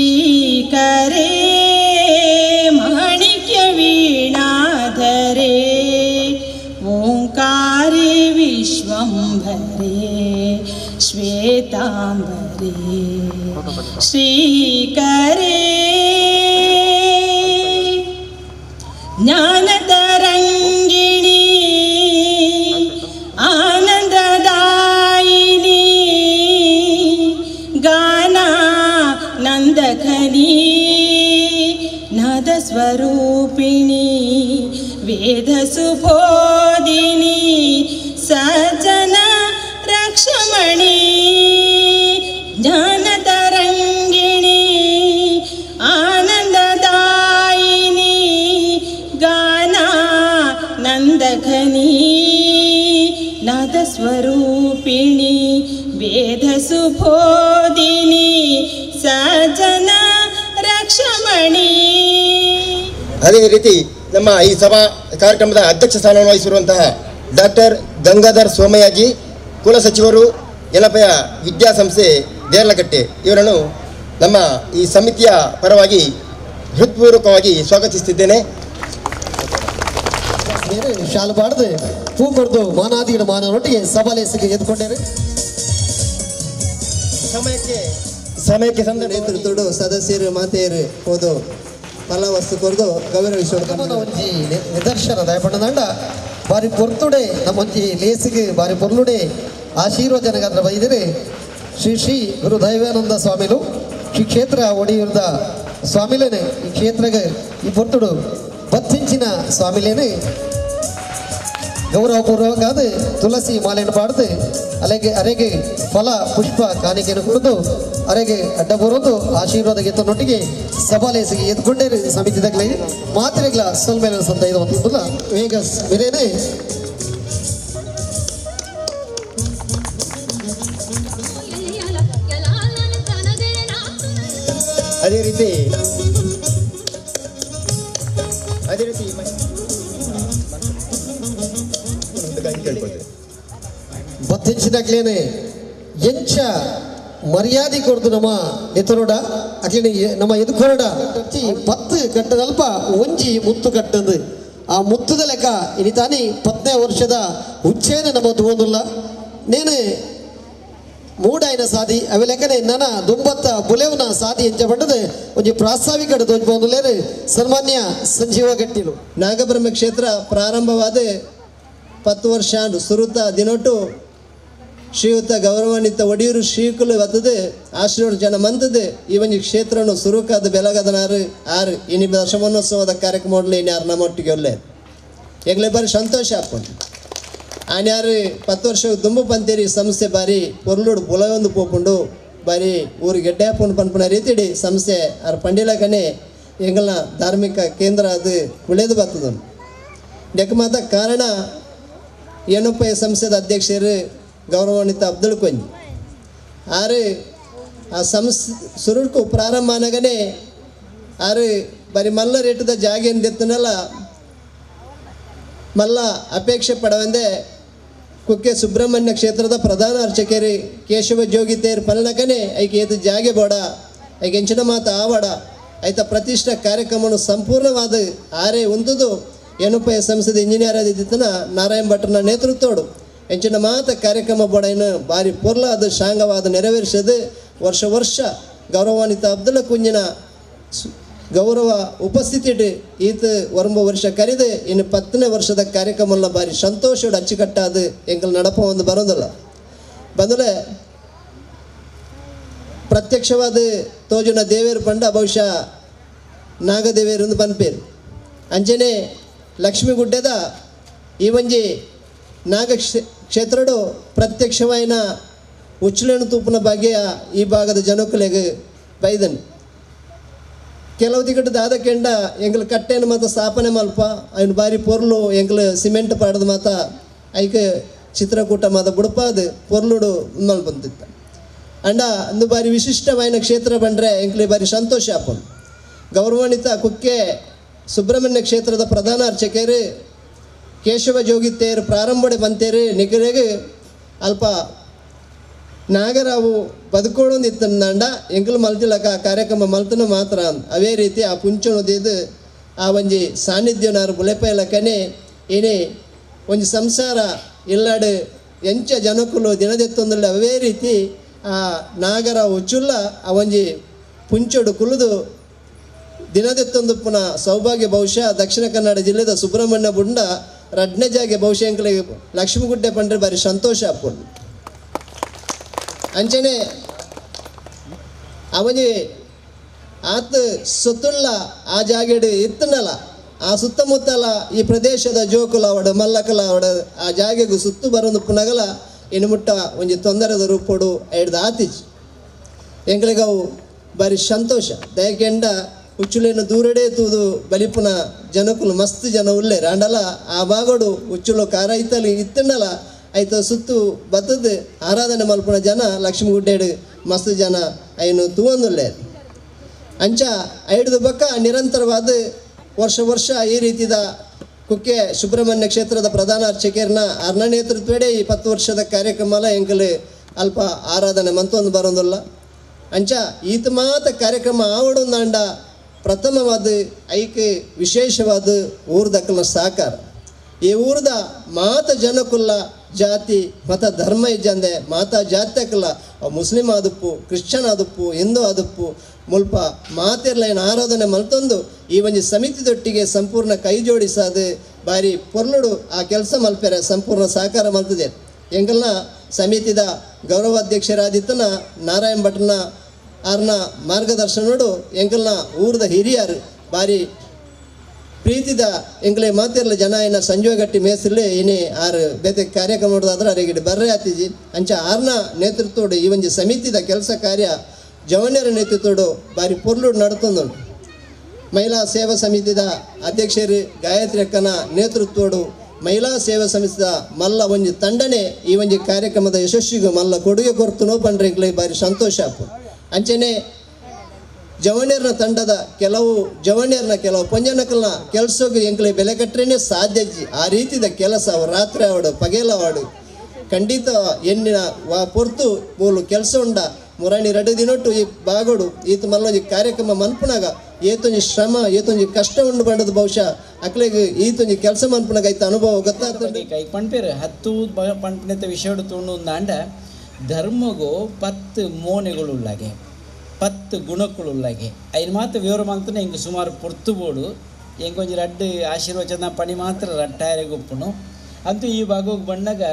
ಶ್ರೀಕರೇ ಮಾಣಿಕ್ಯ ವೀಣಾಧರೆ ಓಂಕಾರಿ ವಿಶ್ವಂಭರೆ ಶ್ವೇತಾಂಬರೇ ಶ್ರೀಕರೇ ಜ್ಞಾನತರಂಗಿಣಿ ಆನಂದದಾಯಿನಿ ಗಾನ ನಂದಖನಿ ನಾದಸ್ವರೂಪಿಣಿ ವೇದಸುಬೋಧಿನಿ ಸಜ್ಜನ ರಕ್ಷಮಣಿ ಜ್ಞಾನತರಂಗಿಣಿ ಆನಂದದಾಯಿನಿ ಗಾನ ನಂದಖನಿ ನಾದಸ್ವರೂಪಿಣಿ ವೇದಸುಬೋಧಿನಿ ಸಜ್ಜನ ರಕ್ಷಮಣಿ. ಅದೇ ರೀತಿ ನಮ್ಮ ಈ ಸಭಾ ಕಾರ್ಯಕ್ರಮದ ಅಧ್ಯಕ್ಷ ಸ್ಥಾನವನ್ನು ವಹಿಸಿರುವಂತಹ ಡಾಕ್ಟರ್ ಗಂಗಾಧರ್ ಸೋಮಯಾಜಿ, ಕುಲ ಸಚಿವರು, ಯನಪಯ ವಿದ್ಯಾಸಂಸ್ಥೆ ದೇರ್ಲಕಟ್ಟೆ ಇವರನ್ನು ನಮ್ಮ ಈ ಸಮಿತಿಯ ಪರವಾಗಿ ಹೃತ್ಪೂರ್ವಕವಾಗಿ ಸ್ವಾಗತಿಸುತ್ತಿದ್ದೇನೆ. ಶಾಲು ಬಾಡದು ಪೂ ಕೊಡ್ದು ಮಾನಾದಿಗಳ ಮಾನವರೊಟ್ಟಿಗೆ ಸಭಾಲೇಸಿಗೆ ಎದ್ಕೊಂಡೇರು. ಸಮಯಕ್ಕೆ ಸಮಯಕ್ಕೆ ಸಂದರ್ಭ ನೇತೃತ್ವಡು ಸದಸ್ಯರು ಮಾತೆಯರು ಹೋದು ಫಲ ವಸ್ತು ಕೊರ್ದು ಗೌರವಿಸುವ ಒಂಜಿ ನಿದರ್ಶನ ದಯಪಣ್ಣದಂಡ ಬಾರಿ ಪೊರ್ತುಡೆ ನಮ್ಮೊಂಜಿ ಲೇಸಿಗೆ ಬಾರಿ ಪೊರ್ಲುಡೆ ಆಶೀರ್ವಚನಗಾತ್ರ ಬೈದಿರಿ ಶ್ರೀ ಶ್ರೀ ಗುರು ದೈವಾನಂದ ಸ್ವಾಮಿಲು ಶ್ರೀ ಕ್ಷೇತ್ರ ಒಡಿಯೂರ್ದ ಸ್ವಾಮಿಲೇನೆ ಈ ಕ್ಷೇತ್ರಗೆ ಈ ಪೊರ್ತುಡು ಬತ್ತಿಂಚಿನ ಸ್ವಾಮಿಲೇನೆ ಗೌರವಪೂರ್ವಕ ತುಳಸಿ ಮಾಲೆಯನ್ನು ಪಾಡ್ದು ಅಲೆಗೆ ಅರೆಗೆ ಫಲ ಪುಷ್ಪ ಕಾಣಿಕೆಯನ್ನು ಕೊಡದು ಅರೆಗೆ ಅಡ್ಡ ಬರೋದು ಆಶೀರ್ವಾದ ಗೆತ್ತನೊಟ್ಟಿಗೆ ಸಭಾಲೇಸಿಗೆ ಎದ್ಕೊಂಡೇ ಸಮಿತಿದಾಗಲೇ ಮಾತ್ರೆಗಳ ಸೊಲ್ಮೇಲೆ ಸಂತ ಇದು ಒಂದು ವೇಗಸ್ ಮಿರೇನೆ. ಅದೇ ರೀತಿ ಅದೇ ರೀತಿ ಬತ್ತಿಂಚಿದಾಗ್ಲೇನೆ ಎಂಚ ಮರ್ಯಾದೆ ಕೊಡ್ದು ನಮ್ಮ ನೆತರೋಡ ಅಕ್ಲೇನೆ ನಮ್ಮ ಎದುಕೊರಡ ಪತ್ತು ಕಟ್ಟದಲ್ಪ ಒಂಜಿ ಮುತ್ತು ಕಟ್ಟಂದು ಆ ಮುತ್ತದ ಲೆಕ್ಕ ಇನಿ ತಾನೇ 10ನೇ ವರ್ಷದ ಉಚ್ಚೇನೆ ನಮ್ಮ ತಗೊಂಡಿಲ್ಲ ನೇನು ಮೂಡಾಯಿನ ಸಾದಿ ಅವೆ ಲೆಕ್ಕನೆ ನನ್ನ ದುಂಬತ್ತ ಬುಲೆವನ ಸಾದಿ ಎಂಚ ಪಂಡದು ಒಂಜಿ ಪ್ರಾಸ್ತಾವಿಕ ತೋಜ್ಬೋಂದುಲ್ಲೇರು ಸನ್ಮಾನ್ಯ ಸಂಜೀವ ಗಟ್ಟಿಲು. ನಾಗಬ್ರಹ್ಮ ಕ್ಷೇತ್ರ ಪ್ರಾರಂಭವಾದ 10 ವರ್ಷ ಸುರುತ ದಿನೊಟ್ಟು ಶ್ರೀಯುತ ಗೌರವಾನ್ವಿತ ಒಡಿಯೂರು ಶ್ರೀಕುಲು ಬರ್ತದೆ ಆಶೀರ್ವಾದ ಜನ ಮಂತದೆ ಈ ಒಂದು ಕ್ಷೇತ್ರನು ಸುರುಕಾದ ಬೆಲಗದನಾರು ಆರು ಇನಿ ದಶಮನೋತ್ಸವದ ಕಾರ್ಯಕ್ರಮ ಇನ್ಯಾರು ನಮ್ಮೊಟ್ಟಿಗೆ ಒಳ್ಳೆ ಎಗ್ಲೆ ಬಾರಿ ಸಂತೋಷ ಆಪುಂಡು. ಆನ್ಯಾರು 10 ವರ್ಷ ದುಂಬು ಪಂತೇರಿ ಸಂಸ್ಥೆ ಬಾರಿ ಪೊರ್ಲುಡು ಪುಲವೊಂದು ಪೋಪುಂಡು ಬಾರಿ ಊರು ಗೆಡ್ಡೆ ಹಾಪುಂಡು ಪನ್ಪುನ ರೀತಿಡಿ ಸಂಸ್ಥೆ ಆರು ಪಂಡಿಲಕನೆ ಎಂಗಲ್ನ ಧಾರ್ಮಿಕ ಕೇಂದ್ರ ಅದು ಉಳಿದು ಬರ್ತದ. ಮಾತ ಕಾರಣ ಏನಪ್ಪ ಸಂಸ್ಥೆದ ಅಧ್ಯಕ್ಷರು ಗೌರವಾನ್ವಿತ ಅಬ್ದುಲ್ ಕೊಂಜಿ ಆರು ಆ ಸಂಸ್ಥೆ ಸುರುಕು ಪ್ರಾರಂಭ ಆನಗನೆ ಆರು ಬರೀ ಮಲ್ಲ ರೇಟದ ಜಾಗೇನು ದೆತ್ತನಲ್ಲ ಮಲ್ಲ ಅಪೇಕ್ಷೆ ಪಡವಂದೆ ಕುಕ್ಕೆ ಸುಬ್ರಹ್ಮಣ್ಯ ಕ್ಷೇತ್ರದ ಪ್ರಧಾನ ಅರ್ಚಕರು ಕೇಶವ ಜೋಗಿತೇರು ಪಲ್ಲಕನೆ ಐಕೆ ಏತು ಜಾಗೆ ಬೋಡ ಐಕೆ ಎಂಚಿನ ಮಾತು ಆವಡ ಐತ ಪ್ರತಿಷ್ಠಾ ಕಾರ್ಯಕ್ರಮವನ್ನು ಸಂಪೂರ್ಣವಾದ ಆರೇ ಉಂತುದು ಏನಪ್ಪ ಸಂಸ್ಥೆದ ಇಂಜಿನಿಯರ್ ಆದಿತ್ತನ ನಾರಾಯಣ ಭಟ್ರನ ನೇತೃತ್ವಡು ಎಂಚಿನ ಮಾತ ಕಾರ್ಯಕ್ರಮ ಬೋಡೈನ ಭಾರಿ ಪೊರ್ಲಾದ ಶಾಂಗವಾದ ನೆರವೇರಿಸದು ವರ್ಷ ವರ್ಷ ಗೌರವಾನ್ವಿತ ಅಬ್ದುಲ್ ಕುಂಜಿನ ಗೌರವ ಉಪಸ್ಥಿತಿ ಈತ ಒರಂಬ ವರ್ಷ ಕರೆದು ಇನ್ನು 10ನೇ ವರ್ಷದ ಕಾರ್ಯಕ್ರಮ ಭಾರಿ ಸಂತೋಷೋಡು ಅಚ್ಚುಕಟ್ಟಾದು ಎಂಕಲ್ ನಡಪ ಒಂದು ಬರೋದಿಲ್ಲ ಬಂದರೆ ಪ್ರತ್ಯಕ್ಷವಾದ ತೋಜುನ ದೇವೇರು ಪಂಡ ಬಹುಶಃ ನಾಗದೇವೇರು ಒಂದು ಪನ್ಪೇರು ಅಂಚನೆ ಲಕ್ಷ್ಮೀಗುಡ್ಡೆದ ಈ ಒಂಜಿ ನಾಗ ಕ್ಷೇತ್ರಡು ಪ್ರತ್ಯಕ್ಷವಾಯಿನ ಉಚ್ಚಲೇಣು ತೂಪುನ ಬಗೆಯ ಈ ಭಾಗದ ಜನಕುಲೆಗ್ ಬೈದನ್ ಕೆಲವು ದಿಗಟ್ಟು ದಾದ ಕೆಂಡ ಎಂಗ್ಲ ಕಟ್ಟೆನ ಮಾತ ಸ್ಥಾಪನೆ ಮಲ್ಪ ಐನು ಬಾರಿ ಪೊರ್ಲು ಎಂಗ್ಲ ಸಿಮೆಂಟ್ ಪಾಡದ ಮಾತ ಐಕ ಚಿತ್ರಕೂಟ ಮಾತ ಬುಡಪಾದ ಪೊರ್ಲುಡು ಮಲ್ಪಂತಿತ್ತ ಅಂಡ ಅಂದು ಬಾರಿ ವಿಶಿಷ್ಟವಾಯಿನ ಕ್ಷೇತ್ರ ಬಂದರೆ ಎಂಕ್ಲೆ ಬಾರಿ ಸಂತೋಷ ಆಪುಂಡು. ಗೌರವಾನ್ವಿತ ಕುಕ್ಕೆ ಸುಬ್ರಹ್ಮಣ್ಯ ಕ್ಷೇತ್ರದ ಪ್ರಧಾನ ಅರ್ಚಕರು ಕೇಶವ ಜೋಗಿತೇರು ಪ್ರಾರಂಭಡೆ ಬಂತೇರು ನಿಗರೆಗೆ ಅಲ್ಪ ನಾಗರಾವು ಬದುಕೋಡೊಂದು ಇತ್ತಂಡ ಎಂಕಲು ಮಲ್ತಿಲಕ ಕಾರ್ಯಕ್ರಮ ಮಲ್ತನ ಮಾತ್ರ. ಅವೇ ರೀತಿ ಆ ಪುಂಚೊಣದಿದ್ದು ಆ ಒಂಜಿ ಸಾನ್ನಿಧ್ಯನಾರು ಬುಲೆಪೈಲಕನೆ ಏನೇ ಒಂಜಿ ಸಂಸಾರ ಇಲ್ಲಾಡು ಎಂಚ ಜನಕುಲು ದಿನದೆತ್ತೊಂದುಳ್ಳ ಅವೇ ರೀತಿ ಆ ನಾಗರಾವು ಚುಲ್ಲ ಆ ಒಂಜಿ ಪುಂಚೊಡು ಕುಲುದು ದಿನದೆತ್ತೊಂದು ಪುನಃ ಸೌಭಾಗ್ಯ ಬಹುಶಃ ದಕ್ಷಿಣ ಕನ್ನಡ ಜಿಲ್ಲೆದ ಸುಬ್ರಹ್ಮಣ್ಯ ಬುಂಡ ರಡ್ನೆ ಜಾಗೆ ಬಹುಶಃ ಎಂಕಲಿಗೆ ಲಕ್ಷ್ಮೀಗುಡ್ಡೆ ಪಂಡ್ರೆ ಬಾರಿ ಸಂತೋಷ ಆಪುಂಡು. ಅಂಚನೆ ಅವನಿ ಆತ ಸುತ್ತುಳ್ಳ ಆ ಜಾಗೆಡು ಇತ್ತನಲ್ಲ ಆ ಸುತ್ತಮುತ್ತಲ ಈ ಪ್ರದೇಶದ ಜೋಕುಲ ಅವಡು ಮಲ್ಲಕಲ ಅವಡು ಆ ಜಾಗೆಗೂ ಸುತ್ತು ಬರೋದು ಪುನಗಲ ಇನ್ನು ಮುಟ್ಟ ಒಂಜಿ ತೊಂದರೆದ ರೂಪೋಡು ಐಡ್ದು ಆತಿಜ್ ಎಂಕಲಿಗೆ ಅವು ಬಾರಿ ಸಂತೋಷ. ದಯಕೆಂಡ ಉಚ್ಚುಲೇನು ದೂರಡೇ ತೂದು ಬಲಿಪುನ ಜನಕುಲು ಮಸ್ತ್ ಜನ ಉಲ್ಲೆ ರಾಂಡಲ ಆ ಬಾಗೋಡು ಉಚ್ಚುಲು ಕಾರ ಇತ್ತಲ್ಲಿ ಇತ್ತಂಡಲ ಆಯ್ತು ಸುತ್ತು ಬತ್ತದ ಆರಾಧನೆ ಮಲ್ಪುನ ಜನ ಲಕ್ಷ್ಮೀಗುಡ್ಡೇಡು ಮಸ್ತ್ ಜನ ಐನು ತೂವೊಂದುಲ್ಲೆ. ಅಂಚ ಐಡ್ದು ಬಕ್ಕ ನಿರಂತರವಾದ ವರ್ಷ ವರ್ಷ ಈ ರೀತಿದ ಕುಕ್ಕೆ ಸುಬ್ರಹ್ಮಣ್ಯ ಕ್ಷೇತ್ರದ ಪ್ರಧಾನ ಅರ್ಚಕರ್ನ ಅರ್ಣ ನೇತೃತ್ವಡೆ ಈ 10 ವರ್ಷದ ಕಾರ್ಯಕ್ರಮ ಎಂಕಲು ಅಲ್ಪ ಆರಾಧನೆ ಮಂತೊಂದು ಬರೋದಿಲ್ಲ. ಅಂಚ ಈತ ಮಾತ ಕಾರ್ಯಕ್ರಮ ಆವಡೊಂದಾಂಡ ಪ್ರಥಮವಾದ ಐಕೆ ವಿಶೇಷವಾದ ಊರ್ದಕ್ಕಲ ಸಾಕಾರ. ಈ ಊರ್ದ ಮಾತ ಜನಕುಲ್ಲ ಜಾತಿ ಮತ ಧರ್ಮ ಇಜ್ಜಂದೆ ಮಾತಾ ಜಾತ್ಯಕ್ಕಲ್ಲ ಮುಸ್ಲಿಂ ಆದುಪ್ಪು ಕ್ರಿಶ್ಚಿಯನ್ ಆದುಪ್ಪು ಹಿಂದೂ ಆದುಪ್ಪು ಮುಲ್ಪ ಮಾತಿರ್ಲೈನ ಆರಾಧನೆ ಮಲ್ತೊಂದು ಈ ಒಂಜಿ ಸಮಿತಿದೊಟ್ಟಿಗೆ ಸಂಪೂರ್ಣ ಕೈ ಜೋಡಿಸಾದು ಬಾರಿ ಪೊರ್ಲುಡು ಆ ಕೆಲಸ ಮಲ್ಪೆರೆ ಸಂಪೂರ್ಣ ಸಹಕಾರ ಮಲ್ತದೆ. ಎಂಕಲ್ನ ಸಮಿತಿದ ಗೌರವಾಧ್ಯಕ್ಷರಾದಿತ್ತನ ನಾರಾಯಣ ಭಟ್ನ ಆರ್ನ ಮಾರ್ಗದರ್ಶನೋಡು ಎಂಕಲ್ನ ಊರ್ದ ಹಿರಿಯರು ಬಾರಿ ಪ್ರೀತಿದ ಎಂಕ್ಲೆ ಮಾತಿರ್ಲ ಜನ ಏನ ಸಂಜೋಗಟ್ಟಿ ಮೇಸ್ರಲೆ ಏನೇ ಆರು ಬೇತೆ ಕಾರ್ಯಕ್ರಮ ಮಾಡೋದಾದ್ರೆ ಅರೆಗಿಡ ಬರ್ರೆ ಆತಿಜಿ. ಅಂಚ ಆರ್ನ ನೇತೃತ್ವಡು ಈ ಒಂಜಿ ಸಮಿತಿದ ಕೆಲಸ ಕಾರ್ಯ ಜವಣ್ಯರ ನೇತೃತ್ವಡು ಬಾರಿ ಪೊರ್ಲುಡು ನಡತೊಂದು. ಮಹಿಳಾ ಸೇವಾ ಸಮಿತಿದ ಅಧ್ಯಕ್ಷರು ಗಾಯತ್ರಿ ಅಕ್ಕನ ನೇತೃತ್ವಡು ಮಹಿಳಾ ಸೇವಾ ಸಮಿತಿದ ಮಲ್ಲ ಒಂಜಿ ತಂಡನೆ ಈ ಒಂಜಿ ಕಾರ್ಯಕ್ರಮದ ಯಶಸ್ವಿಗೂ ಮಲ್ಲ ಕೊಡುಗೆ ಕೊರ್ತುನೋ ಪಂಡ್ರೆ ಎಂಕ್ಲೆ ಬಾರಿ ಸಂತೋಷ ಆಪು. ಅಂಚನೆ ಜವಣ್ಯರ್ನ ತಂಡದ ಕೆಲವು ಜವಣ್ಯರ್ನ ಕೆಲವು ಪಂಜನಕಲ್ನ ಕೆಲಸಕ್ಕೆ ಎಂಕ್ಲೆ ಬೆಲೆ ಕಟ್ಟರೇನೆ ಸಾಧ್ಯ. ಆ ರೀತಿದ ಕೆಲಸ ಅವು ರಾತ್ರಿ ಆವಡು ಪಗೇಲವಾಡು ಖಂಡಿತ ಎಣ್ಣಿನ ವಾ ಪೊರ್ತು ಬೋಲು ಕೆಲಸ ಉಂಡ ಮುರಾಣಿ ರಡ್ಡು ದಿನೊಟ್ಟು ಈ ಬಾಗೋಡು ಈತ ಮಲ್ಲೊಂಜಿ ಕಾರ್ಯಕ್ರಮ ಮನ್ಪುನಾಗ ಏತೊಂಜಿ ಶ್ರಮ ಏತೊಂಜಿ ಕಷ್ಟ ಉಂಡು ಬಂಡದು ಬಹುಶಃ ಅಕ್ಲೆಗ್ ಈತೊಂಜಿ ಕೆಲಸ ಮನ್ಪುನಾಗ ಐತ ಅನುಭವ ಗೊತ್ತಾಗ್ತದೆ. ಕೈ ಪಣ್ಪೇರು ಹತ್ತು ಪಣ್ಪನೆತ ವಿಷಯಡು ತೂಂಡು ಅಂಡ ಧರ್ಮಗು 10 ಮೋನೆಗಳುಳ್ಳಾಗೆ 10 ಗುಣಕ್ಕುಳುಳ್ಳಾಗೆ ಐನು ಮಾತ್ರ ವಿವರ ಮಂತನೆ ಹಿಂಗೆ ಸುಮಾರು ಪೊರ್ತು ಬೋಡು ಎಂಕೊಂಜಿ ರಡ್ಡು ಆಶೀರ್ವಚನ ಪಣಿ ಮಾತ್ರ ರಟ್ಟಾಯರೆ ಗುಪ್ಪುನು ಅಂತೂ ಈ ಭಾಗಕ್ಕೆ ಬಂದಾಗ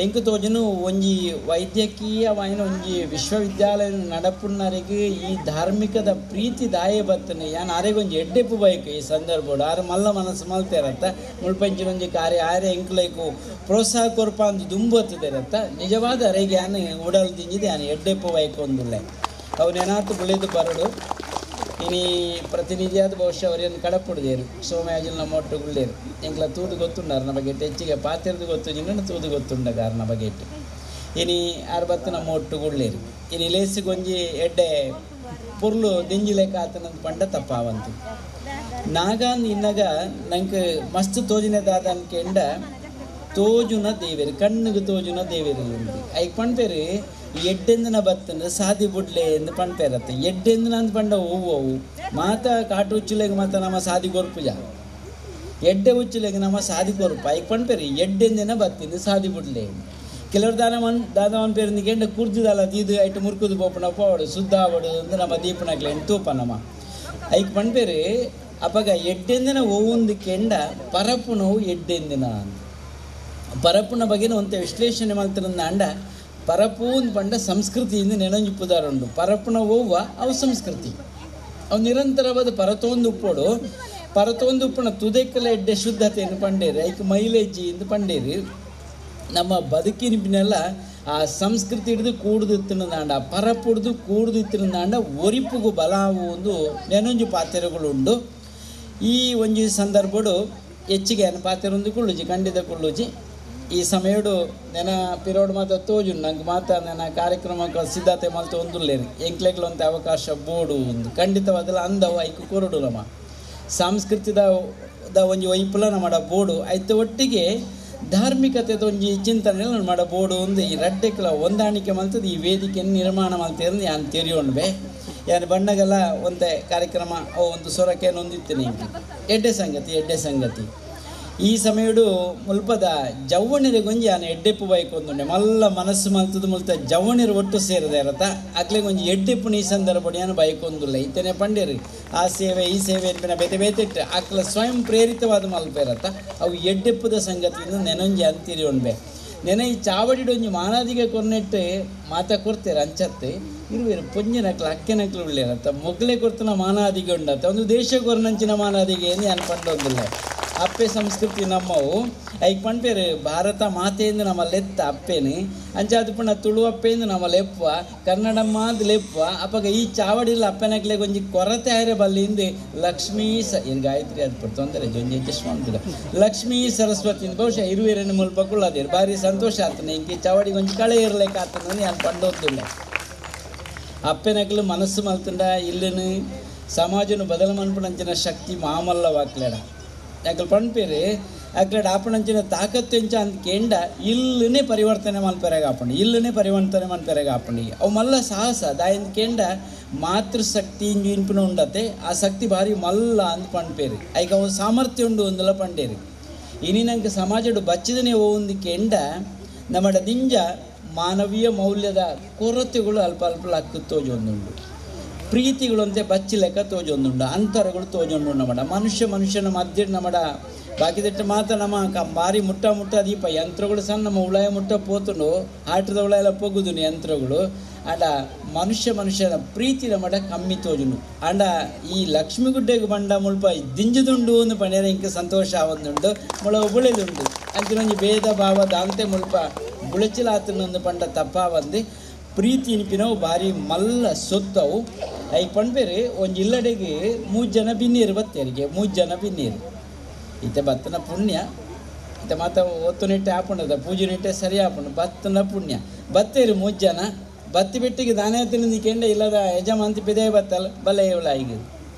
ಎಂಕು ತೋಜನು ಒಂಜಿ ವೈದ್ಯಕೀಯವಾಯಿನ ಒಂಜಿ ವಿಶ್ವವಿದ್ಯಾಲಯ ನಡಪುಣ್ಣರಿಗೆ ಈ ಧಾರ್ಮಿಕದ ಪ್ರೀತಿ ದಾಯ ಬತ್ತನೆ ಯಾನ್ ಆರೆಗೊಂಜಿ ಎಡ್ಡೆಪ್ಪು ಬೈಕು ಈ ಸಂದರ್ಭಡು ಆರು ಮಲ್ಲ ಮನಸ್ಸು ಮಲ್ತೇರತ್ತ ಮುಳ್ಪಂಚಿನೊಂಜಿ ಕಾರ್ಯ ಆರೆ ಎಂಕ್ಲೈಕು ಪ್ರೋತ್ಸಾಹ ಕೊರ್ಪ ಅಂದು ದುಂಬೊತ್ತಿದ್ದೇರತ್ತ ನಿಜವಾದ ಅರೆಗೆ ಯಾನ್ ಉಡಲ್ ದಿಂಜಿದೆ ಯಾನ್ ಎಡ್ಡೆಪ್ಪು ಬೈಕು ಒಂದುಳ್ಳೆ ಅವನೇನಾತು ಬುಳಿದು ಬರಡು ಇನಿ ಪ್ರತಿನಿಧಿಯಾದ ಬಹುಶಃ ಅವರೇನು ಕಡಪುಡ್ದೇರು ಸೋಮಯಾಜಿಲ್ ನಮ್ಮ ಒಟ್ಟುಗುಳ್ಳೇರು ಎಂಕ್ಲ ತೂದು ಗೊತ್ತುಂಡಾರ ಬಗ್ಗೆ ಹೆಚ್ಚಿಗೆ ಪಾತಿರ್ದು ಗೊತ್ತು ಜಿನ್ನ ತೂದು ಗೊತ್ತುಂಡ ಕಾರಣ ಬಗ್ಗೆ ಇನಿ ಆರ್ಬತ್ತು ನಮ್ಮ ಒಟ್ಟುಗುಳ್ಳೇರು ಇನಿ ಲೇಸಿಗೊಂಜಿ ಎಡ್ಡೆ ಪೊರ್ಲು ದಿಂಜಿಲೇಕ ಆತನಂದು ಪಂಡ ತಪ್ಪಾವಂತು ನಾಗಾನ್ ಇನ್ನಗ ನಂಗೆ ಮಸ್ತ್ ತೋಜಿನ ದಾದ ಅನ್ಕೆಂಡ ತೋಜುನ ದೇವೇರು ಕಣ್ಣುಗೆ ತೋಜುನ ದೇವೇರು ಐಕ್ ಪಣ್ಪೇರು ಎಡ್ಡೆಂದನ ಬತ್ತಂದ್ರೆ ಸಾದಿ ಬುಡ್ಲೆ ಎಂದು ಪಣ್ಪೇರತ್ತೆ ಎಡ್ಡೆಂದನ ಅಂದ್ ಪಂಡ ಹೂವು ಮಾತ ಕಾಟು ಉಚ್ಚುಲೆಗೆ ಮಾತ ನಮ್ಮ ಸಾದಿ ಕೊರ್ಪುಜ ಎಡ್ಡೆ ಉಚ್ಚುಲೆಗೆ ನಮ್ಮ ಸಾದಿ ಕೊರ್ಪ ಐಕ್ ಪಣ್ಪೇರು ಎಡ್ಡೆಂದಿನ ಬತ್ತಿಂದು ಸಾದಿ ಬುಡ್ಲೆ ಕೆಲವರು ದಾನ ಮನ್ ದಾದವನ್ ಪೇರು ಕೆಂಡ ಕುರ್ಜುದಲ್ಲ ದೀದು ಐಟು ಮುರ್ಕುದು ಪೋಪುನ ಪೋವಡು ಶುದ್ಧ ಆವಡು ಅಂದ್ರೆ ನಮ್ಮ ದೀಪನಕ್ಲೆ ತೂಪ ನಮ್ಮ ಐಕ್ ಪಣ್ಪೇರು ಅಪಗ ಎಡ್ಡೆಂದಿನ ಹೂವೊಂದು ಕೆಂಡ ಪರಪುನವು ಎಡ್ಡೆಂದಿನ ಅಂತ ಪರಪುನ ಬಗೆನ ಒಂತೆ ವಿಶ್ಲೇಷಣೆ ಮಾಡ್ತಾರಂದ ಅಂಡ ಪರಪೂನ್ ಪಂಡ ಸಂಸ್ಕೃತಿಯಿಂದ ನೆನಂಜಿ ಪುದಾರುಂಡು ಪರಪುನ ಓವ್ವ ಅವು ಸಂಸ್ಕೃತಿ ಅವು ನಿರಂತರವಾದ ಪರತೊಂದು ಉಪ್ಪೋಡು ಪರತೊಂದು ಉಪ್ಪುನ ತುದೆಕ್ಕಲ ಎಡ್ಡೆ ಶುದ್ಧತೆಯನ್ನು ಪಂಡೇರಿ ಐಕ್ ಮೈಲೇಜಿ ಎಂದು ಪಂಡೇರಿ ನಮ್ಮ ಬದುಕಿನ ಆ ಸಂಸ್ಕೃತಿ ಹಿಡಿದು ಕೂಡುದು ತಿನ್ನದಾಂಡ ಪರಪುಡ್ದು ಕೂಡುದು ತಿನ್ನದಾಂಡ ಒರಿಪುಗು ಬಲ ಒಂದು ನೆನಂಜು ಪಾತ್ರೆಗಳುಂಡು. ಈ ಒಂಜಿ ಸಂದರ್ಭಡು ಹೆಚ್ಚಿಗೆ ಪಾತ್ರೆ ಕುಳ್ಳುಜಿ ಖಂಡಿತ ಕುಳ್ಳುಜಿ ಈ ಸಮಯಡು ನೆನ ಪಿರೋಡ್ ಮಾತ ತೋಜು ನಂಗೆ ಮಾತ ನನ್ನ ಕಾರ್ಯಕ್ರಮಕ್ಕೆ ಸಿದ್ಧತೆ ಮಲ್ತು ಒಂದುಲ್ಲೇನು ಎಂಕ್ಲೆಗ್ಲಂತ ಅವಕಾಶ ಬೋಡು ಒಂದು ಖಂಡಿತವಾದಲ್ಲ ಅಂದವು ಐಕು ಕೊರಡು ನಮ್ಮ ಸಾಂಸ್ಕೃತಿದ ಒಂಜಿ ವೈಪುಲ ನಮ್ಮ ಬೋಡು ಐತ ಒಟ್ಟಿಗೆ ಧಾರ್ಮಿಕತೆ ಒಂಜಿ ಚಿಂತನೆ ಮಾಡಬೋಡು ಒಂದು ಈ ರಡ್ಡೆಕ್ಲ ಹೊಂದಾಣಿಕೆ ಮಲ್ತದ ಈ ವೇದಿಕೆಯನ್ನು ನಿರ್ಮಾಣ ಮಲ್ತೇನೆ ಯಾನ್ ತೆರಿಯೋಣ್ಬೆ ಯಾನ್ ಬಣ್ಣಗೆಲ್ಲ ಒಂದೇ ಕಾರ್ಯಕ್ರಮ ಅವು ಒಂದು ಸೊರಕೆ ನೊಂದಿತ್ತೇನೆ ಎಡ್ಡೆ ಸಂಗತಿ ಎಡ್ಡೆ ಸಂಗತಿ. ಈ ಸಮಯಡು ಮುಲ್ಪದ ಜವ್ವಣಿರಿಗೊಂಜಿ ಯಾನ್ ಎಡ್ಡೆಪ್ಪು ಬೈಕೊಂದುಂಡೆ ಮಲ್ಲ ಮನಸ್ಸು ಮಲ್ತದ ಮುಲ್ತ ಜವ್ವಣಿರು ಒಟ್ಟು ಸೇರದೆ ಇರತ್ತ ಅಕ್ಲೆಗೊಂಜಿ ಒಂಜಿ ಎಡ್ಡೆಪ್ಪು ಈ ಸಂದರ್ಭ ಯಾನು ಬೈಕೊಂದುಲ್ಲ ಇತ್ತೇನೆ ಪಂಡೇರಿ ಆ ಸೇವೆ ಈ ಸೇವೆ ಎನ್ಪಿನ ಬೇತೆ ಬೇತೆಟ್ಟು ಅಕ್ಲ ಸ್ವಯಂ ಪ್ರೇರಿತವಾದ ಮಲ್ಪ ಇರತ್ತ ಅವು ಎಡ್ಡೆಪ್ಪುದ ಸಂಗತಿಯಿಂದ ನೆನೊಂಜಿ ಅಂತಿರಿಯೊಂಡ್ಬೆ ನೆನೆ ಈ ಚಾವಡಿಡೊಂಜಿ ಮಾನಾದಿಗೆ ಕೊರ್ನೆಟ್ಟು ಮಾತ ಕೊಡ್ತೇರೆ ಅಂಚತ್ತೆ ಇರುವೇರು ಪೊಂಜಿನಕ್ಲು ಅಕ್ಕೆನಕ್ಲು ಉಳ್ಳೇರತ್ತ ಮೊಗ್ಲೆ ಕೊರ್ತನ ಮಾನಾದಿಗೆ ಉಂಡತ್ತ ಒಂದು ದೇಶ ಕೊರ್ನಂಚಿನ ಮಾನಾದಿಗೆ ಏನು ಯಾನ್ ಪಂಡೊಂದಿಲ್ಲ. ಅಪ್ಪೆ ಸಂಸ್ಕೃತಿ ನಮ್ಮವು ಐಕ್ ಪಣ್ಪೇರು ಭಾರತ ಮಾತೆಯಿಂದ ನಮ್ಮ ಲೆತ್ತ ಅಪ್ಪೇನು ಅಂಚಾದ ಪುಣ ತುಳು ಅಪ್ಪೆಯಿಂದ ನಮ್ಮ ಲೆಪ್ಪ ಕನ್ನಡಮ್ಮ ಅಂದ್ ಲೆಪ್ಪ ಅಪ್ಪಗ ಈ ಚಾವಡಿಲ್ಲ ಅಪ್ಪನಕ್ಲೆ ಒಂಜಿ ಕೊರತೆ ಆಯ್ರೆ ಬಲ್ಲಿಂದ ಲಕ್ಷ್ಮೀ ಸ ಏನು ಗಾಯತ್ರಿ ಅದು ಪಡ್ ತೊಂದರೆ ಜೊಂಜಿ ಅಡ್ಜಸ್ಟ್ ಲಕ್ಷ್ಮೀ ಸರಸ್ವತಿ ಬಹುಶಃ ಇರುವೇರನ್ನು ಮುಲ್ಪಕ್ಕುಳ್ಳದೇರು ಭಾರಿ ಸಂತೋಷ ಆತನ ಇಂಕೆ ಚಾವಡಿಗೆ ಒಂಜಿ ಕಳೆ ಇರಲಿಕ್ಕೆ ಆತನ ನಾನು ಪಂಡೋದಿಲ್ಲ. ಅಪ್ಪೆನಕ್ಲು ಮನಸ್ಸು ಮಲ್ತಂಡ ಇಲ್ಲನು ಸಮಾಜನು ಬದಲು ಮನ್ಪುಣಂಚಿನ ಶಕ್ತಿ ಮಾಮಲ್ಲವಾಕ್ಲೇಡ ಯಾಕಲ್ ಪಣ್ಪೇರು ಅಕ್ಲಡ್ ಆಪಣಂಚಿನ ತಾಕತ್ತು ಎಂಚ ಅಂತ ಕೇಂಡ ಇಲ್ಲನೇ ಪರಿವರ್ತನೆ ಮಲ್ಪೆರೆಗ ಆಪಂಡಿ ಇಲ್ಲನೇ ಪರಿವರ್ತನೆ ಮಲ್ಪೆರೆಗ ಆಪಂಡಿ ಅವು ಮಲ್ಲ ಸಾಹಸ ದಾಯಿಂದ ಕೇಂಡ ಮಾತೃಶಕ್ತಿ ಇಂಜು ಇನ್ಪಿನ ಉಂಡತೆ ಆ ಶಕ್ತಿ ಭಾರಿ ಮಲ್ಲ ಅಂತ ಪಣ್ಪೇರು ಐಕ ಅವು ಸಾಮರ್ಥ್ಯ ಉಂಡು ಒಂದಲ್ಲ ಪಂಡೇರು. ಇನಿ ನಂಗೆ ಸಮಾಜಡು ಬಚ್ಚಿದನೆ ಒಂದು ಕೇಂಡ ನಮ್ಮಡ ದಿಂಜ ಮಾನವೀಯ ಮೌಲ್ಯದ ಕೊರತೆಗಳು ಅಲ್ಪ ಅಲ್ಪ ಅಕ್ಕು ತೋಜೊಂದುಂಡು ಪ್ರೀತಿಗಳು ಅಂತೆ ಬಚ್ಚಿ ಲೆಕ್ಕ ತೋಜೊಂದುಂಡು ಅಂತರಗಳು ತೋಜೊಂಡು ನಮ್ಮಡ ಮನುಷ್ಯ ಮನುಷ್ಯನ ಮಧ್ಯೆ ನಮ್ಮಡ ಬಾಕಿದಟ್ಟು ಮಾತ್ರ ನಮ್ಮ ಭಾರಿ ಮುಟ್ಟ ಮುಟ್ಟ ದೀಪ ಯಂತ್ರಗಳು ಸಹ ನಮ್ಮ ಉಳಾಯ ಮುಟ್ಟ ಪೋತುಂಡು ಆಟದ ಉಳಾಯ ಎಲ್ಲ ಪೊಗ್ಗುದುನು ಯಂತ್ರಗಳು ಆಂಡ ಮನುಷ್ಯ ಮನುಷ್ಯನ ಪ್ರೀತಿ ನಮ್ಮಡ ಕಮ್ಮಿ ತೋಜುಂಡು ಆಂಡ ಈ ಲಕ್ಷ್ಮೀ ಗುಡ್ಡೆಗೆ ಬಂಡ ಮುಲ್ಪ ದಿಂಜುದುಂಡು ಒಂದು ಪಣೇರ ಇಂಕ ಸಂತೋಷ ಆವೊಂದುಂಡು ಮುಳ ಬುಳೆದುಂಡು ಅಂಚಿನೊಂಜಿ ಭೇದ ಭಾವ ದಾಂತೆ ಮುಲ್ಪ ಬುಳೆಚಿಲಾತನೊಂದು ಪಂಡ ತಪ್ಪಾವಂದು ಪ್ರೀತಿ ಇನ್ಪಿನವು ಭಾರಿ ಮಲ್ಲ ಸೊತ್ತವು. ಐಕ್ ಪಣ್ಪೇರು ಒಂಜಿ ಇಲ್ಲಡೆಗೆ 3 ಜನ ಬಿನ್ನೀರು ಬತ್ತೇರಿಗೆ 3 ಜನ ಬಿನ್ನೀರು ಇತ್ತೆ ಬತ್ತನ ಪುಣ್ಯ ಇತ್ತೆ ಮಾತ ಒತ್ತು ನೆಟ್ಟೆ ಆಪುಂಡದ ಪೂಜೆ ನೆಟ್ಟೆ ಸರಿ ಆಪುಂಡು ಬತ್ತನ ಪುಣ್ಯ ಬತ್ತೇರು 3 ಜನ ಬತ್ತಿ ಬೆಟ್ಟಿಗೆ ದಾನೆ ತಿಂದು ಕೆಂಡ ಇಲ್ಲದ ಯಜಮಾಂತಿ ಪಿದೇ ಬತ್ತಲ್ಲ ಬಲೆ ಇವಳ ಈಗ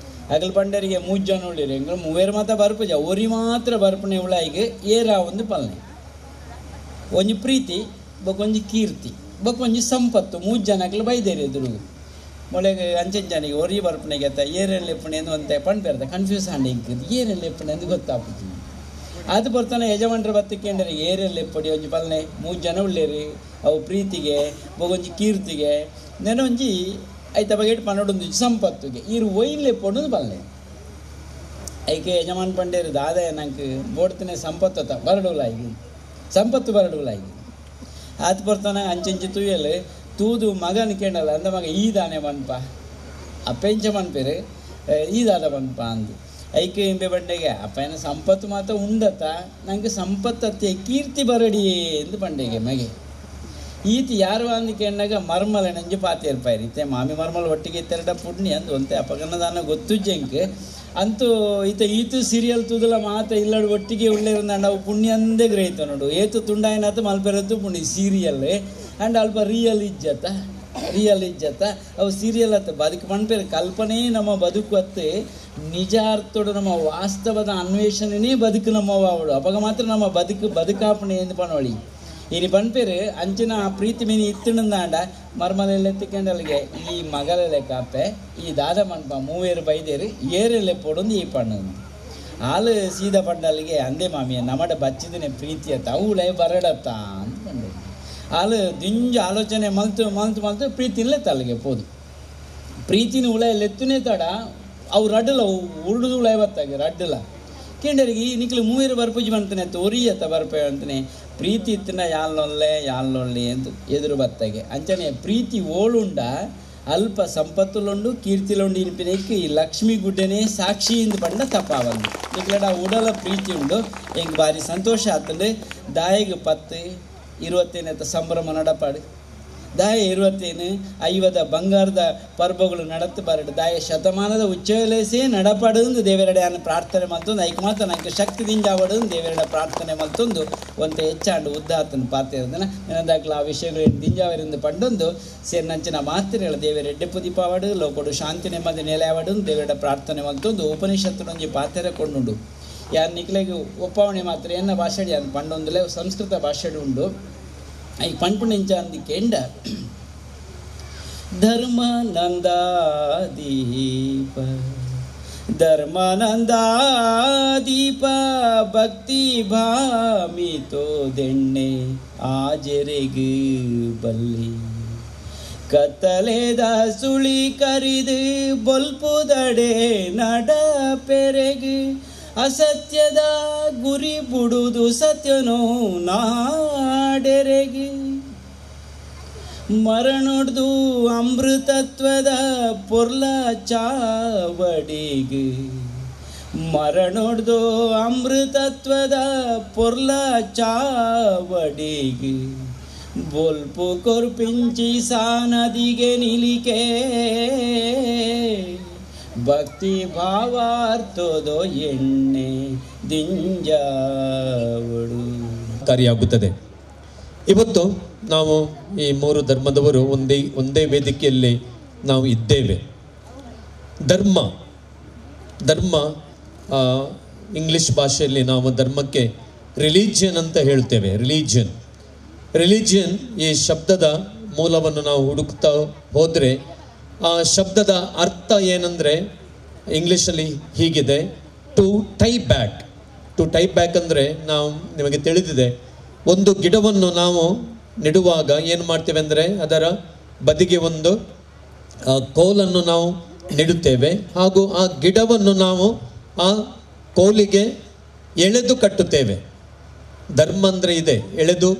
ಅಗಲ್ ಪಂಡರಿಗೆ 3 ಜನ ಉಳಿರು ಎಂಗಳು ಮೂವೇರು ಮಾತ ಬರ್ಪುಜ ಒರಿ ಮಾತ್ರ ಬರ್ಪುಣೆ ಉಳಾಯಿಗೆ ಏರಾ ಒಂದು ಪಲ್ನೆ ಒಂಜಿ ಪ್ರೀತಿ ಬೊಕೊಂಜಿ ಕೀರ್ತಿ ಬೊಕೊಂಜಿ ಸಂಪತ್ತು 3 ಜನಕ್ಲು ಬೈದೇರಿ ಎದುರು ಮೊಳೆಗೆ ಅಂಚಂಜನಿಗೆ ಒರಿ ಬರ್ಪಣೆಗೆ ಅತ್ತ ಏರೆಲ್ಲ ಎಪ್ಪಣೆ ಎಂದು ಅಂತ ಪಣ್ ಕನ್ಫ್ಯೂಸ್ ಆಂಡ್ ಇಂಕ್ ಏರೆಲ್ಲ ಎಪ್ಪಣೆ ಎಂದು ಗೊತ್ತಾಗ್ತದೆ. ಅದು ಬರ್ತಾನೆ ಯಜಮಾನ್ರ ಬತ್ತಿಕೆಂಡರೆ ಏರೆಲ್ಲ ಎಪ್ಪಡಿ ಒಂಜಿ ಪಲ್ನೆ 3 ಜನ ಉಳ್ಳೇರಿ ಅವು ಪ್ರೀತಿಗೆ ಬೊಗೊಂಜಿ ಕೀರ್ತಿಗೆ ನೆನೊಂಜಿ ಐತ ಬಗೆಟ್ ಪನ್ನೊಂದು ಸಂಪತ್ತುಗೆ ಈರು ಒಯ್ಲೆ ಪೊಡೊಂದು ಪಲ್ನೆ ಐಕೆ ಯಜಮಾನ್ ಪಂಡೇರು ದಾದ ನಂಗೆ ಬೋಡ್ತನೆ ಸಂಪತ್ತು ಅತ್ತ ಬರಡುಲಾಗಿ ಸಂಪತ್ತು ಬರಡುಲಾಗಿ ಆತು ಬರ್ತಾನೆ ಅಂಚಂಚಿ ತುಯ್ಯಲು ತೂದು ಮಗನ ಕೇಳಲ್ಲ ಅಂದ ಮಗ ಈ ದಾನೆ ಮನ್ಪ ಅಪ್ಪೆಂಚ ಮನ್ಪೇರು ಈ ದಾದ ಮನ್ಪ ಅಂದು ಐಕೆ ಇಂಬೆ ಬಂಡೆಗೆ ಅಪ್ಪನ ಸಂಪತ್ತು ಮಾತ್ರ ಉಂಡತ್ತ ನಂಗೆ ಸಂಪತ್ತತ್ತೆ ಕೀರ್ತಿ ಬರಡಿ ಎಂದು ಬಂಡೆಗೆ ಮಗೆ ಈತ ಯಾರು ಅಂದು ಕೇಳಾಗ ಮರ್ಮಲ ನಂಜು ಪಾತೇರ್ಪಾಯಿರಿ ಇತ್ತೆ ಮಾಮಿ ಮರ್ಮಲ ಒಟ್ಟಿಗೆ ಇತ್ತೆರಡ ಪುಣ್ಯ ಅಂದು ಒಂತೆ ಅಪ್ಪಗನ್ನದಾನ ಗೊತ್ತು ಜಂಕ್ ಅಂತೂ ಈತ ಈತು ಸೀರಿಯಲ್ ತೂದಲ ಮಾತ ಇಲ್ಲಡು ಒಟ್ಟಿಗೆ ಉಳ್ಳೇರಂದ ಅವು ಪುಣ್ಯ ಅಂದೇ ಗ್ರಹಿತ ನೋಡು ಏತು ತುಂಡಾಯನಾತ ಮಲ್ಪೆರದ್ದು ಪುಣ್ಯ ಸೀರಿಯಲ್ ಆ್ಯಂಡ್ ಅಲ್ಪ ರಿಯಲ್ ಇಜ್ಜತ ರಿಯಲ್ ಇಜ್ಜತ ಅವು ಸೀರಿಯಲ್ ಅತ್ತ ಬದುಕು ಪಣ್ಪೇರು ಕಲ್ಪನೆ ನಮ್ಮ ಬದುಕು ಅತ್ತೆ ನಿಜ ಅರ್ಥೋಡು ನಮ್ಮ ವಾಸ್ತವದ ಅನ್ವೇಷಣೆನೇ ಬದುಕು ನಮ್ಮ ಅವಳು ಅವಾಗ ಮಾತ್ರ ನಮ್ಮ ಬದುಕು ಬದುಕಾಪಣೆ ಎಂದು ಪಣೋಳಿ ಇನಿ ಪಣ್ಪೇರು ಅಂಚಿನ ಆ ಪ್ರೀತಿ ಮೀನಿ ಇತ್ತಿನಂದಾಂಡ ಮರ್ಮಲೆಲ್ಲ ಎತ್ತಿಕೊಂಡಲ್ಲಿಗೆ ಈ ಮಗಲೆಲೆ ಕಾಪೆ ಈ ದಾದ ಮನ್ಪ ಮೂವೇರು ಬೈದೇರು ಏರೆಲೆ ಪೊಡೊಂದು ಈ ಪಣ್ಣು ಹಾಲು ಸೀದಾ ಪಂಡಲ್ಲಿಗೆ ಅಂದೆ ಮಾಮಿಯ ನಮಡ ಬಚ್ಚಿದನೆ ಪ್ರೀತಿ ಅತ್ತ ಅವಳೇ ಬರಡತ್ತ ಅಂತ ಪಂಡು ಹಾಲು ದಿಂಜ ಆಲೋಚನೆ ಮಲ್ತು ಮಲ್ತು ಮಲ್ತು ಪ್ರೀತಿನಲ್ಲೇ ತಲ್ಲಿಗೆ ಪೋದು ಪ್ರೀತಿನ ಉಳ ಎತ್ತುನೇ ತಡ ಅವು ರಡ್ಡಲ ಉರುಡುದು ಉಳ ಬತ್ತಾಗೆ ರಡ್ಡಲ ಕೇಂಡರಿಗೆ ಈ ನಿಕ್ಲು ಮೂವೇರು ಬರ್ಪುಜಿ ಬಂತಾನೆ ತೋರಿ ಅತ್ತ ಬರ್ಪೆ ಅಂತಾನೆ ಪ್ರೀತಿ ಇತ್ತಿನ ಯಾಲ್ನೊಲ್ಲೆ ಯಾಲ್ನೊಲ್ಲೆ ಅಂತ ಎದುರು ಬತ್ತಾಗೆ ಅಂಚನೆ ಪ್ರೀತಿ ಓಳುಂಡ ಅಲ್ಪ ಸಂಪತ್ತುಲುಂಡು ಕೀರ್ತಿಲುಂಡು ಇನ್ಪಿನಕ್ಕೆ ಈ ಲಕ್ಷ್ಮೀ ಗುಡ್ಡೆನೇ ಸಾಕ್ಷಿ ಇಂದು ಪಂಡ ತಪ್ಪಾವಂದು ನಿಕ್ಲಡ ಉಡಲ ಪ್ರೀತಿ ಉಂಡು ಎಂಗ್ ಭಾರಿ ಸಂತೋಷ ಆತಂಡು ದಾಯಿಗೆ ಪತ್ತು 20 ಸಂಭ್ರಮ ನಡಪಾಡು ದಾಯ 20 50 ಬಂಗಾರದ ಪರ್ಬಗಳು ನಡತ್ತು ಬರಡು ದಾಯ ಶತಮಾನದ ಉಚ್ಚಲೇಸೇ ನಡಪಾಡು ದೇವರಡೆ ಅನ್ನ ಪ್ರಾರ್ಥನೆ ಮಲ್ತೊಂದು ಐಕ್ ಮಾತ್ರ ನಂಗೆ ಶಕ್ತಿ ದಿಂಜಾವಡು ದೇವರಡ ಪ್ರಾರ್ಥನೆ ಮಲ್ತೊಂದು ಒಂತೆ ಹೆಚ್ಚಾಂಡು ಉದ್ದಾತನ ಪಾತ್ರ ನೆನದಾಕ್ಲ ಆ ವಿಷಯಗಳು ದಿಂಜಾವರಿಂದ ಪಂಡೊಂದು ಸೇರಿನಂಚಿನ ಮಾತ್ರೆಗಳ ದೇವರೆಡ್ಡೆ ಪುದೀಪಾವಡು ಲೋಕೊಡು ಶಾಂತಿ ನೆಮ್ಮದಿ ನೆಲೆಯಾವಡು ದೇವರಡ ಪ್ರಾರ್ಥನೆ ಮಲ್ತೊಂದು ಉಪನಿಷತ್ತಿನೊಂಜಿ ಪಾತ್ರೆ ಕೊಂಡುಂಡು. ಯಾರು ನಿಕ್ಲೆಗ್ ಒಪ್ಪಾವಣೆ ಮಾತ್ರ ಎನ್ನ ಭಾಷೆಡ್ ಯಾನ್ ಪಂಡೊಂದುಲೆ ಸಂಸ್ಕೃತ ಭಾಷೆಡ್ ಉಂಡು I ಪನ್ಪುನೆಂಚ ಅಂದ್ ಕೆಂಡ ಧರ್ಮಾನಂದ ದೀಪ ಧರ್ಮಾನಂದ ದೀಪ ಭಕ್ತಿ ಭಾಮಿತೋ ದೆಣ್ಣೆ ಆಜೆರೆಗ್ ಬಲ್ಲಿ ಕತ್ತಲೆದ ಸುಳಿ ಕರಿದು ಬೊಲ್ಪುದಡೆ ನಡ ಪೆರೆಗ್ ಅಸತ್ಯದ ಗುರಿ ಬುಡುದು ಸತ್ಯನೋ ನಾಡೆರೆಗೆ ಮರಣೊಡ್ದು ಅಮೃತತ್ವದ ಪೊರ್ಲ ಚಾವಡಿಗೆ ಮರಣೊಡ್ದು ಅಮೃತತ್ವದ ಪೊರ್ಲ ಚಾವಡಿಗೆ ಬೊಲ್ಪು ಕೊರ್ಪಿಂಚಿ ಸಾನದಿಗೆ ನಿಲಿಕೆ ಭಕ್ತಿ ಭಾವಾರ್ಥದೋ ಎಣ್ಣೆ ದಿಂಜಾವಡು ಕಾರ್ಯಾಗುತ್ತದೆ. ಇವತ್ತು ನಾವು ಈ ಮೂರು ಧರ್ಮದವರು ಒಂದೇ ಒಂದೇ ವೇದಿಕೆಯಲ್ಲಿ ನಾವು ಇದ್ದೇವೆ. ಧರ್ಮ ಧರ್ಮ ಇಂಗ್ಲಿಷ್ ಭಾಷೆಯಲ್ಲಿ ನಾವು ಧರ್ಮಕ್ಕೆ ರಿಲಿಜಿಯನ್ ಅಂತ ಹೇಳ್ತೇವೆ. ರಿಲಿಜಿಯನ್ ರಿಲಿಜಿಯನ್ ಈ ಶಬ್ದದ ಮೂಲವನ್ನು ನಾವು ಹುಡುಕ್ತಾ ಹೋದರೆ ಆ ಶಬ್ದದ ಅರ್ಥ ಏನಂದರೆ ಇಂಗ್ಲೀಷಲ್ಲಿ ಹೀಗಿದೆ, to tie back. To tie back ಅಂದರೆ ನಾವು ನಿಮಗೆ ತಿಳಿದಿದೆ, ಒಂದು ಗಿಡವನ್ನು ನಾವು ನೆಡುವಾಗ ಏನು ಮಾಡ್ತೇವೆ ಅಂದರೆ ಅದರ ಬದಿಗೆ ಒಂದು ಕೋಲನ್ನು ನಾವು ನೆಡುತ್ತೇವೆ ಹಾಗೂ ಆ ಗಿಡವನ್ನು ನಾವು ಆ ಕೋಲಿಗೆ ಎಳೆದು ಕಟ್ಟುತ್ತೇವೆ. ಧರ್ಮ ಅಂದರೆ ಇದೆ, ಎಳೆದು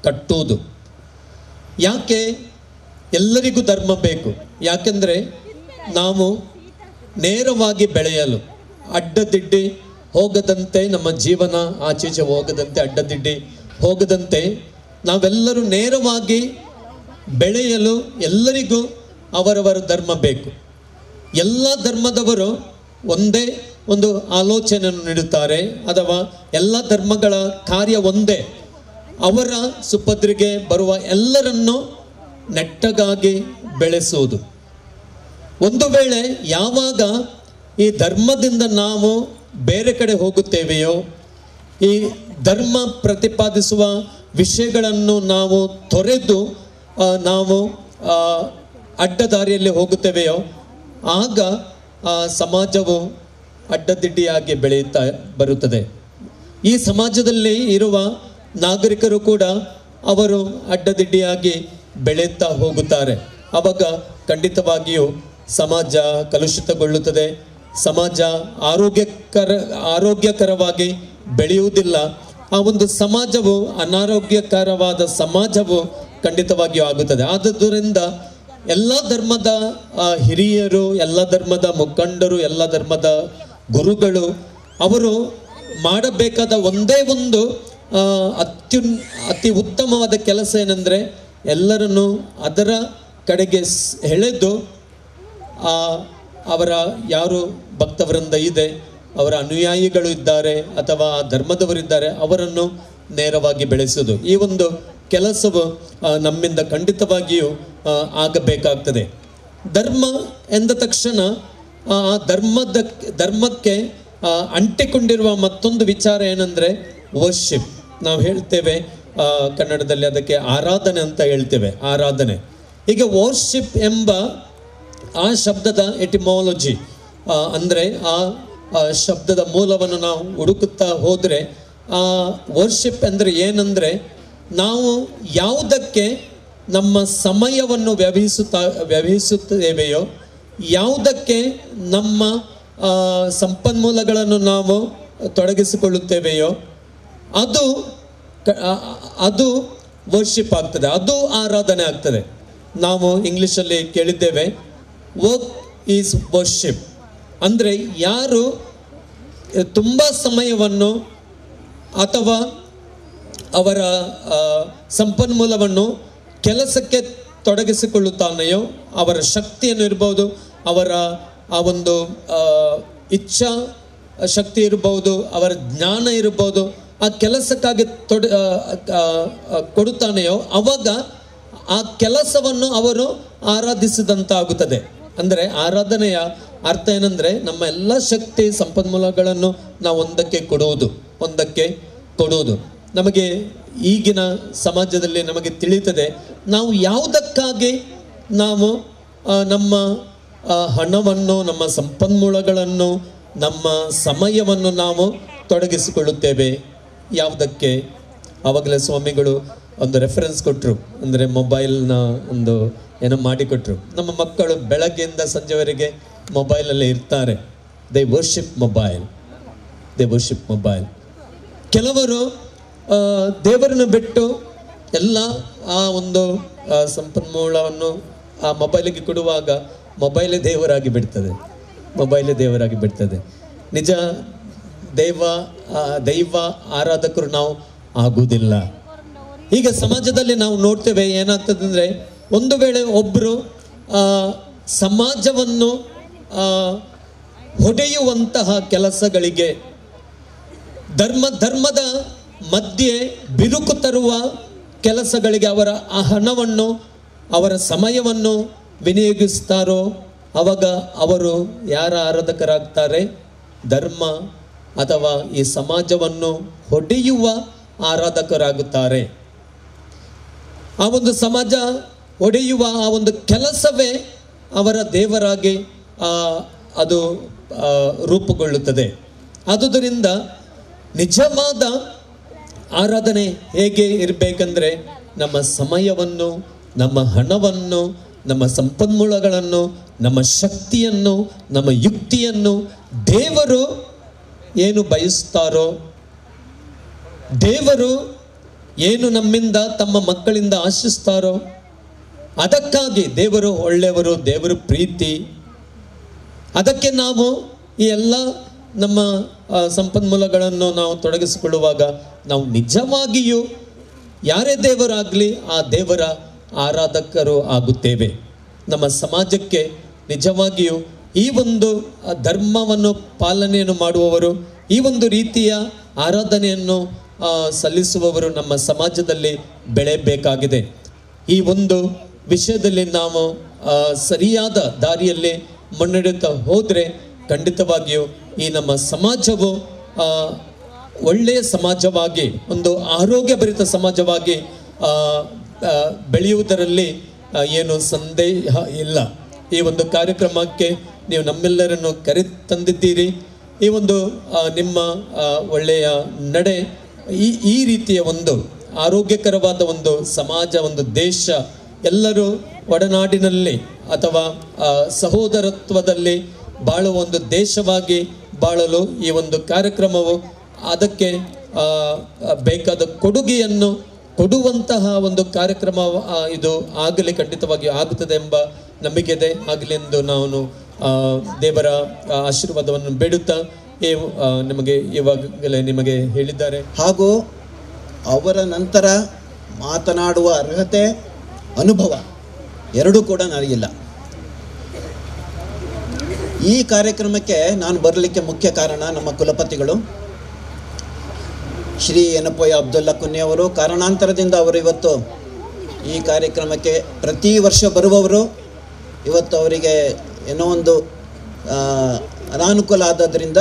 ಕಟ್ಟುವುದು. ಯಾಕೆ ಎಲ್ಲರಿಗೂ ಧರ್ಮ ಬೇಕು? ಯಾಕೆಂದರೆ ನಾವು ನೇರವಾಗಿ ಬೆಳೆಯಲು, ಅಡ್ಡದಿಡ್ಡಿ ಹೋಗದಂತೆ, ನಮ್ಮ ಜೀವನ ಆಚೀಚೆ ಹೋಗದಂತೆ, ಅಡ್ಡದಿಡ್ಡಿ ಹೋಗದಂತೆ ನಾವೆಲ್ಲರೂ ನೇರವಾಗಿ ಬೆಳೆಯಲು ಎಲ್ಲರಿಗೂ ಅವರವರ ಧರ್ಮ ಬೇಕು. ಎಲ್ಲ ಧರ್ಮದವರು ಒಂದೇ ಒಂದು ಆಲೋಚನೆಯನ್ನು ನೀಡುತ್ತಾರೆ ಅಥವಾ ಎಲ್ಲ ಧರ್ಮಗಳ ಕಾರ್ಯ ಒಂದೇ, ಅವರ ಸುಪದ್ರಿಗೆ ಬರುವ ಎಲ್ಲರನ್ನೂ ನೆಟ್ಟಗಾಗಿ ಬೆಳೆಸುವುದು. ಒಂದು ವೇಳೆ ಯಾವಾಗ ಈ ಧರ್ಮದಿಂದ ನಾವು ಬೇರೆ ಕಡೆ ಹೋಗುತ್ತೇವೆಯೋ, ಈ ಧರ್ಮ ಪ್ರತಿಪಾದಿಸುವ ವಿಷಯಗಳನ್ನು ನಾವು ತೊರೆದು ನಾವು ಅಡ್ಡದಾರಿಯಲ್ಲಿ ಹೋಗುತ್ತೇವೆಯೋ, ಆಗ ಆ ಸಮಾಜವು ಅಡ್ಡದಿಡ್ಡಿಯಾಗಿ ಬೆಳೆಯುತ್ತಾ ಬರುತ್ತದೆ. ಈ ಸಮಾಜದಲ್ಲಿ ಇರುವ ನಾಗರಿಕರು ಕೂಡ ಅವರು ಅಡ್ಡದಿಡ್ಡಿಯಾಗಿ ಬೆಳೆಯುತ್ತಾ ಹೋಗುತ್ತಾರೆ. ಆವಾಗ ಖಂಡಿತವಾಗಿಯೂ ಸಮಾಜ ಕಲುಷಿತಗೊಳ್ಳುತ್ತದೆ, ಸಮಾಜ ಆರೋಗ್ಯಕರವಾಗಿ ಬೆಳೆಯುವುದಿಲ್ಲ. ಆ ಒಂದು ಸಮಾಜವು ಅನಾರೋಗ್ಯಕರವಾದ ಸಮಾಜವು ಖಂಡಿತವಾಗಿಯೂ ಆಗುತ್ತದೆ. ಆದುದರಿಂದ ಎಲ್ಲ ಧರ್ಮದ ಹಿರಿಯರು, ಎಲ್ಲ ಧರ್ಮದ ಮುಖಂಡರು, ಎಲ್ಲ ಧರ್ಮದ ಗುರುಗಳು ಅವರು ಮಾಡಬೇಕಾದ ಒಂದೇ ಒಂದು ಅತಿ ಉತ್ತಮವಾದ ಕೆಲಸ ಏನಂದರೆ ಎಲ್ಲರನ್ನು ಅದರ ಕಡೆಗೆ ಎಳೆದು ಅವರ ಯಾರು ಭಕ್ತವೃಂದ ಇದೆ, ಅವರ ಅನುಯಾಯಿಗಳು ಇದ್ದಾರೆ ಅಥವಾ ಧರ್ಮದವರಿದ್ದಾರೆ, ಅವರನ್ನು ನೇರವಾಗಿ ಬೆಳೆಸುವುದು. ಈ ಒಂದು ಕೆಲಸವು ನಮ್ಮಿಂದ ಖಂಡಿತವಾಗಿಯೂ ಆಗಬೇಕಾಗ್ತದೆ. ಧರ್ಮ ಎಂದ ತಕ್ಷಣ ಆ ಧರ್ಮಕ್ಕೆ ಅಂಟಿಕೊಂಡಿರುವ ಮತ್ತೊಂದು ವಿಚಾರ ಏನಂದರೆ ವರ್ಷಿಪ್. ನಾವು ಹೇಳ್ತೇವೆ ಕನ್ನಡದಲ್ಲಿ ಅದಕ್ಕೆ ಆರಾಧನೆ ಅಂತ ಹೇಳ್ತೇವೆ, ಆರಾಧನೆ. ಈಗ ವರ್ಷಿಪ್ ಎಂಬ ಆ ಶಬ್ದದ ಎಟಿಮಾಲಜಿ ಅಂದರೆ ಆ ಶಬ್ದದ ಮೂಲವನ್ನು ನಾವು ಹುಡುಕುತ್ತಾ ಹೋದರೆ ಆ ವರ್ಷಿಪ್ ಅಂದರೆ ಏನಂದರೆ ನಾವು ಯಾವುದಕ್ಕೆ ನಮ್ಮ ಸಮಯವನ್ನು ವ್ಯವಹಿಸುತ್ತೇವೆಯೋ, ಯಾವುದಕ್ಕೆ ನಮ್ಮ ಸಂಪನ್ಮೂಲಗಳನ್ನು ನಾವು ತೊಡಗಿಸಿಕೊಳ್ಳುತ್ತೇವೆಯೋ ಅದು ಅದು ವರ್ಷಿಪ್ ಆಗ್ತದೆ, ಅದು ಆರಾಧನೆ ಆಗ್ತದೆ. ನಾವು ಇಂಗ್ಲೀಷಲ್ಲಿ ಕೇಳಿದ್ದೇವೆ work is worship ಅಂದರೆ ಯಾರು ತುಂಬ ಸಮಯವನ್ನು ಅಥವಾ ಅವರ ಸಂಪನ್ಮೂಲವನ್ನು ಕೆಲಸಕ್ಕೆ ತೊಡಗಿಸಿಕೊಳ್ಳುತ್ತಾನೆಯೋ, ಅವರ ಶಕ್ತಿಯನ್ನು ಇರ್ಬೋದು, ಅವರ ಆ ಒಂದು ಇಚ್ಛಾ ಶಕ್ತಿ ಇರ್ಬೋದು, ಅವರ ಜ್ಞಾನ ಇರ್ಬೋದು, ಆ ಕೆಲಸಕ್ಕಾಗಿ ಕೊಡುತ್ತಾನೆಯೋ ಆವಾಗ ಆ ಕೆಲಸವನ್ನು ಅವರು ಆರಾಧಿಸಿದಂತಾಗುತ್ತದೆ. ಅಂದರೆ ಆರಾಧನೆಯ ಅರ್ಥ ಏನಂದರೆ ನಮ್ಮ ಎಲ್ಲ ಶಕ್ತಿ ಸಂಪನ್ಮೂಲಗಳನ್ನು ನಾವು ಒಂದಕ್ಕೆ ಕೊಡುವುದು, ಒಂದಕ್ಕೆ ಕೊಡುವುದು. ನಮಗೆ ಈಗಿನ ಸಮಾಜದಲ್ಲಿ ನಮಗೆ ತಿಳಿಯುತ್ತದೆ, ನಾವು ಯಾವುದಕ್ಕಾಗಿ ನಾವು ನಮ್ಮ ಹಣವನ್ನು, ನಮ್ಮ ಸಂಪನ್ಮೂಲಗಳನ್ನು, ನಮ್ಮ ಸಮಯವನ್ನು ನಾವು ತೊಡಗಿಸಿಕೊಳ್ಳುತ್ತೇವೆ ಯಾವುದಕ್ಕೆ? ಆವಾಗಲೇ ಸ್ವಾಮಿಗಳು ಒಂದು ರೆಫರೆನ್ಸ್ ಕೊಟ್ಟರು, ಅಂದರೆ ಮೊಬೈಲ್ನ ಒಂದು ಏನೋ ಮಾಡಿಕೊಟ್ರು. ನಮ್ಮ ಮಕ್ಕಳು ಬೆಳಗ್ಗೆಯಿಂದ ಸಂಜೆವರೆಗೆ ಮೊಬೈಲಲ್ಲೇ ಇರ್ತಾರೆ. They worship mobile, they worship mobile. ಕೆಲವರು ದೇವರನ್ನು ಬಿಟ್ಟು ಎಲ್ಲ ಆ ಒಂದು ಸಂಪನ್ಮೂಲವನ್ನು ಆ ಮೊಬೈಲಿಗೆ ಕೊಡುವಾಗ ಮೊಬೈಲೇ ದೇವರಾಗಿ ಬಿಡ್ತದೆ, ಮೊಬೈಲೇ ದೇವರಾಗಿ ಬಿಡ್ತದೆ. ನಿಜ ದೈವ ಆರಾಧಕರು ನಾವು ಆಗುವುದಿಲ್ಲ. ಈಗ ಸಮಾಜದಲ್ಲಿ ನಾವು ನೋಡ್ತೇವೆ, ಏನಾಗ್ತದೆ ಅಂದರೆ ಒಂದು ವೇಳೆ ಒಬ್ಬರು ಸಮಾಜವನ್ನು ಹೊಡೆಯುವಂತಹ ಕೆಲಸಗಳಿಗೆ, ಧರ್ಮದ ಮಧ್ಯೆ ಬಿರುಕು ತರುವ ಕೆಲಸಗಳಿಗೆ ಅವರ ಆ ಹಣವನ್ನು, ಅವರ ಸಮಯವನ್ನು ವಿನಿಯೋಗಿಸ್ತಾರೋ ಆವಾಗ ಅವರು ಯಾರ ಆರಾಧಕರಾಗ್ತಾರೆ? ಧರ್ಮ ಅಥವಾ ಈ ಸಮಾಜವನ್ನು ಹೊಡೆಯುವ ಆರಾಧಕರಾಗುತ್ತಾರೆ. ಆ ಒಂದು ಸಮಾಜ ಒಡೆಯುವ ಆ ಒಂದು ಕೆಲಸವೇ ಅವರ ದೇವರಾಗಿ ಅದು ರೂಪುಗೊಳ್ಳುತ್ತದೆ. ಆದುದರಿಂದ ನಿಜವಾದ ಆರಾಧನೆ ಹೇಗೆ ಇರಬೇಕಂದ್ರೆ ನಮ್ಮ ಸಮಯವನ್ನು, ನಮ್ಮ ಹಣವನ್ನು, ನಮ್ಮ ಸಂಪನ್ಮೂಲಗಳನ್ನು, ನಮ್ಮ ಶಕ್ತಿಯನ್ನು, ನಮ್ಮ ಯುಕ್ತಿಯನ್ನು ದೇವರು ಏನು ಬಯಸ್ತಾರೋ, ದೇವರು ಏನು ನಮ್ಮಿಂದ ತಮ್ಮ ಮಕ್ಕಳಿಂದ ಆಶಿಸ್ತಾರೋ ಅದಕ್ಕಾಗಿ ದೇವರು ಒಳ್ಳೆಯವರು, ದೇವರು ಪ್ರೀತಿ. ಅದಕ್ಕೆ ನಾವು ಈ ಎಲ್ಲ ನಮ್ಮ ಸಂಪನ್ಮೂಲಗಳನ್ನು ನಾವು ತೊಡಗಿಸಿಕೊಳ್ಳುವಾಗ ನಾವು ನಿಜವಾಗಿಯೂ ಯಾರೇ ದೇವರಾಗಲಿ ಆ ದೇವರ ಆರಾಧಕರು ಆಗುತ್ತೇವೆ. ನಮ್ಮ ಸಮಾಜಕ್ಕೆ ನಿಜವಾಗಿಯೂ ಈ ಒಂದು ಧರ್ಮವನ್ನು ಪಾಲನೆಯನ್ನು ಮಾಡುವವರು, ಈ ಒಂದು ರೀತಿಯ ಆರಾಧನೆಯನ್ನು ಸಲ್ಲಿಸುವವರು ನಮ್ಮ ಸಮಾಜದಲ್ಲಿ ಬೆಳೆಯಬೇಕಾಗಿದೆ. ಈ ಒಂದು ವಿಷಯದಲ್ಲಿ ನಾವು ಸರಿಯಾದ ದಾರಿಯಲ್ಲಿ ಮುನ್ನಡೆಯುತ್ತಾ ಹೋದರೆ ಖಂಡಿತವಾಗಿಯೂ ಈ ನಮ್ಮ ಸಮಾಜವು ಒಳ್ಳೆಯ ಸಮಾಜವಾಗಿ, ಒಂದು ಆರೋಗ್ಯಭರಿತ ಸಮಾಜವಾಗಿ ಬೆಳೆಯುವುದರಲ್ಲಿ ಏನು ಸಂದೇಹ ಇಲ್ಲ. ಈ ಒಂದು ಕಾರ್ಯಕ್ರಮಕ್ಕೆ ನೀವು ನಮ್ಮೆಲ್ಲರನ್ನು ಕರೆ ತಂದಿದ್ದೀರಿ. ಈ ಒಂದು ನಿಮ್ಮ ಒಳ್ಳೆಯ ನಡೆ ಈ ರೀತಿಯ ಒಂದು ಆರೋಗ್ಯಕರವಾದ ಒಂದು ಸಮಾಜ, ಒಂದು ದೇಶ, ಎಲ್ಲರೂ ಒಡನಾಡಿನಲ್ಲಿ ಅಥವಾ ಸಹೋದರತ್ವದಲ್ಲಿ ಬಾಳುವ ಒಂದು ದೇಶವಾಗಿ ಬಾಳಲು ಈ ಒಂದು ಕಾರ್ಯಕ್ರಮವು ಅದಕ್ಕೆ ಬೇಕಾದ ಕೊಡುಗೆಯನ್ನು ಕೊಡುವಂತಹ ಒಂದು ಕಾರ್ಯಕ್ರಮ ಇದು ಆಗಲಿ, ಖಂಡಿತವಾಗಿ ಆಗುತ್ತದೆ ಎಂಬ ನಂಬಿಕೆ ಇದೆ. ಆಗಲಿ ಎಂದು ನಾನು ದೇವರ ಆಶೀರ್ವಾದವನ್ನು ಬೇಡುತ್ತಾ ನಿಮಗೆ ಇವಾಗಲೇ ನಿಮಗೆ ಹೇಳಿದ್ದಾರೆ. ಹಾಗೂ ಅವರ ನಂತರ ಮಾತನಾಡುವ ಅರ್ಹತೆ, ಅನುಭವ ಎರಡೂ ಕೂಡ ನನಗಿಲ್ಲ. ಈ ಕಾರ್ಯಕ್ರಮಕ್ಕೆ ನಾನು ಬರಲಿಕ್ಕೆ ಮುಖ್ಯ ಕಾರಣ ನಮ್ಮ ಕುಲಪತಿಗಳು ಶ್ರೀ ಯೆನಪೋಯ ಅಬ್ದುಲ್ಲಾ ಕುನ್ನಿಯವರು. ಕಾರಣಾಂತರದಿಂದ ಅವರು ಇವತ್ತು ಈ ಕಾರ್ಯಕ್ರಮಕ್ಕೆ ಪ್ರತಿ ವರ್ಷ ಬರುವವರು. ಇವತ್ತು ಅವರಿಗೆ ಏನೋ ಒಂದು ಅನಾನುಕೂಲ ಆದದ್ದರಿಂದ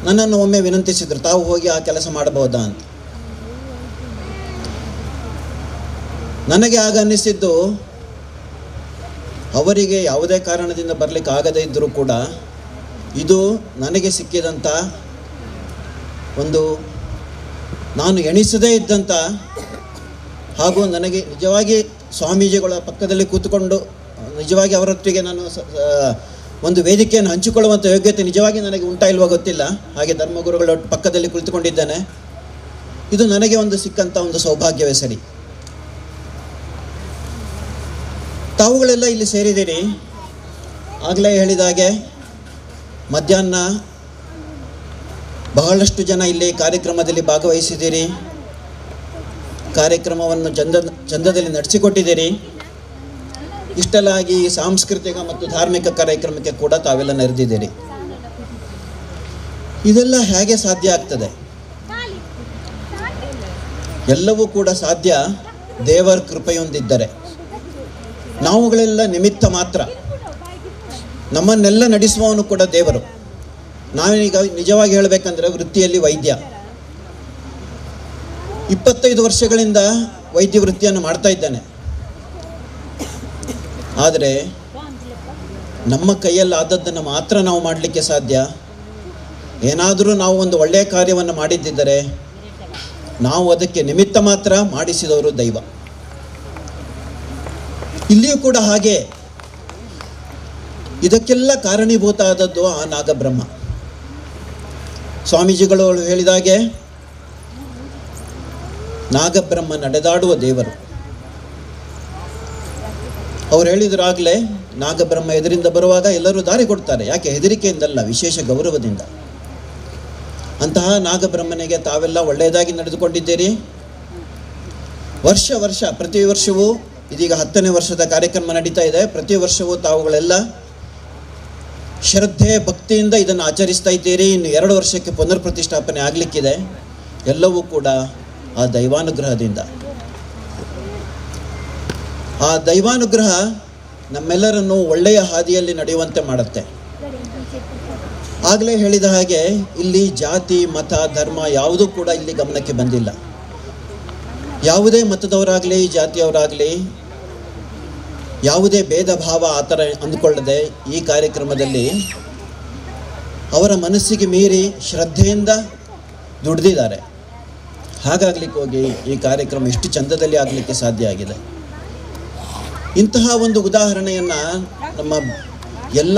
ನನ್ನನ್ನು ಒಮ್ಮೆ ವಿನಂತಿಸಿದರು, ತಾವು ಹೋಗಿ ಆ ಕೆಲಸ ಮಾಡಬಹುದಾ ಅಂತ. ನನಗೆ ಆಗ ಅನ್ನಿಸಿದ್ದು, ಅವರಿಗೆ ಯಾವುದೇ ಕಾರಣದಿಂದ ಬರಲಿಕ್ಕೆ ಆಗದೇ ಇದ್ದರೂ ಕೂಡ ಇದು ನನಗೆ ಸಿಕ್ಕಿದಂಥ ಒಂದು ನಾನು ಎಣಿಸದೇ ಇದ್ದಂಥ ಹಾಗೂ ನನಗೆ ನಿಜವಾಗಿ ಸ್ವಾಮೀಜಿಗಳ ಪಕ್ಕದಲ್ಲಿ ಕೂತ್ಕೊಂಡು ನಿಜವಾಗಿ ಅವರೊಟ್ಟಿಗೆ ನಾನು ಒಂದು ವೇದಿಕೆಯನ್ನು ಹಂಚಿಕೊಳ್ಳುವಂಥ ಯೋಗ್ಯತೆ ನಿಜವಾಗಿ ನನಗೆ ಉಂಟಾ ಇಲ್ವೋ ಗೊತ್ತಿಲ್ಲ. ಹಾಗೆ ಧರ್ಮಗುರುಗಳ ಪಕ್ಕದಲ್ಲಿ ಕುಳಿತುಕೊಂಡಿದ್ದೇನೆ. ಇದು ನನಗೆ ಒಂದು ಸಿಕ್ಕಂಥ ಒಂದು ಸೌಭಾಗ್ಯವೇ ಸರಿ. ತಾವುಗಳೆಲ್ಲ ಇಲ್ಲಿ ಸೇರಿದ್ದೀರಿ. ಆಗಲೇ ಹೇಳಿದಾಗೆ ಮಧ್ಯಾಹ್ನ ಬಹಳಷ್ಟು ಜನ ಇಲ್ಲಿ ಕಾರ್ಯಕ್ರಮದಲ್ಲಿ ಭಾಗವಹಿಸಿದ್ದೀರಿ, ಕಾರ್ಯಕ್ರಮವನ್ನು ಚಂದದಲ್ಲಿ ನಡೆಸಿಕೊಟ್ಟಿದ್ದೀರಿ. ಇಷ್ಟೆಲ್ಲ ಆಗಿ ಸಾಂಸ್ಕೃತಿಕ ಮತ್ತು ಧಾರ್ಮಿಕ ಕಾರ್ಯಕ್ರಮಕ್ಕೆ ಕೂಡ ತಾವೆಲ್ಲ ನೆರೆದಿದ್ದೀರಿ. ಇದೆಲ್ಲ ಹೇಗೆ ಸಾಧ್ಯ ಆಗ್ತದೆ? ಎಲ್ಲವೂ ಕೂಡ ಸಾಧ್ಯ ದೇವರ ಕೃಪೆಯೊಂದಿದ್ದರೆ. ನಾವುಗಳೆಲ್ಲ ನಿಮಿತ್ತ ಮಾತ್ರ. ನಮ್ಮನ್ನೆಲ್ಲ ನಡೆಸುವವನು ಕೂಡ ದೇವರು. ನಾವೀಗ ನಿಜವಾಗಿ ಹೇಳಬೇಕಂದ್ರೆ ವೃತ್ತಿಯಲ್ಲಿ ವೈದ್ಯ, 25 ವರ್ಷಗಳಿಂದ ವೈದ್ಯ ವೃತ್ತಿಯನ್ನು ಮಾಡ್ತಾ ಇದ್ದಾನೆ. ಆದರೆ ನಮ್ಮ ಕೈಯಲ್ಲಿ ಆದದ್ದನ್ನು ಮಾತ್ರ ನಾವು ಮಾಡಲಿಕ್ಕೆ ಸಾಧ್ಯ. ಏನಾದರೂ ನಾವು ಒಂದು ಒಳ್ಳೆಯ ಕಾರ್ಯವನ್ನು ಮಾಡಿದ್ದಿದ್ದರೆ ನಾವು ಅದಕ್ಕೆ ನಿಮಿತ್ತ ಮಾತ್ರ, ಮಾಡಿಸಿದವರು ದೈವ. ಇಲ್ಲಿಯೂ ಕೂಡ ಹಾಗೆ. ಇದಕ್ಕೆಲ್ಲ ಕಾರಣೀಭೂತ ಆದದ್ದು ಆ ನಾಗಬ್ರಹ್ಮ. ಸ್ವಾಮೀಜಿಗಳು ಹೇಳಿದಾಗೆ ನಾಗಬ್ರಹ್ಮ ನಡೆದಾಡುವ ದೇವರು. ಅವ್ರು ಹೇಳಿದ್ರಾಗಲೇ ನಾಗಬ್ರಹ್ಮ ಎದುರಿಂದ ಬರುವಾಗ ಎಲ್ಲರೂ ದಾರಿ ಕೊಡ್ತಾರೆ. ಯಾಕೆ? ಹೆದರಿಕೆಯಿಂದಲ್ಲ, ವಿಶೇಷ ಗೌರವದಿಂದ. ಅಂತಹ ನಾಗಬ್ರಹ್ಮನಿಗೆ ತಾವೆಲ್ಲ ಒಳ್ಳೆಯದಾಗಿ ನಡೆದುಕೊಂಡಿದ್ದೀರಿ. ವರ್ಷ ವರ್ಷ ಪ್ರತಿ ವರ್ಷವೂ, ಇದೀಗ 10ನೇ ವರ್ಷದ ಕಾರ್ಯಕ್ರಮ ನಡೀತಾ ಇದೆ, ಪ್ರತಿ ವರ್ಷವೂ ತಾವುಗಳೆಲ್ಲ ಶ್ರದ್ಧೆ ಭಕ್ತಿಯಿಂದ ಇದನ್ನು ಆಚರಿಸ್ತಾ ಇದ್ದೀರಿ. ಇನ್ನು 2 ವರ್ಷಕ್ಕೆ ಪುನರ್ ಪ್ರತಿಷ್ಠಾಪನೆ ಆಗಲಿಕ್ಕಿದೆ. ಎಲ್ಲವೂ ಕೂಡ ಆ ದೈವಾನುಗ್ರಹದಿಂದ. ಆ ದೈವಾನುಗ್ರಹ ನಮ್ಮೆಲ್ಲರನ್ನು ಒಳ್ಳೆಯ ಹಾದಿಯಲ್ಲಿ ನಡೆಯುವಂತೆ ಮಾಡುತ್ತೆ. ಆಗಲೇ ಹೇಳಿದ ಹಾಗೆ ಇಲ್ಲಿ ಜಾತಿ, ಮತ, ಧರ್ಮ ಯಾವುದೂ ಕೂಡ ಇಲ್ಲಿ ಗಮನಕ್ಕೆ ಬಂದಿಲ್ಲ. ಯಾವುದೇ ಮತದವರಾಗಲಿ, ಜಾತಿಯವರಾಗಲಿ, ಯಾವುದೇ ಭೇದ ಭಾವ ಆ ಥರ ಅಂದುಕೊಳ್ಳದೆ ಈ ಕಾರ್ಯಕ್ರಮದಲ್ಲಿ ಅವರ ಮನಸ್ಸಿಗೆ ಮೀರಿ ಶ್ರದ್ಧೆಯಿಂದ ದುಡಿದಿದ್ದಾರೆ. ಹಾಗಾಗಲಿಕ್ಕೆ ಹೋಗಿ ಈ ಕಾರ್ಯಕ್ರಮ ಇಷ್ಟು ಚಂದದಲ್ಲಿ ಆಗಲಿಕ್ಕೆ ಸಾಧ್ಯ ಆಗಿದೆ. ಇಂತಹ ಒಂದು ಉದಾಹರಣೆಯನ್ನು ನಮ್ಮ ಎಲ್ಲ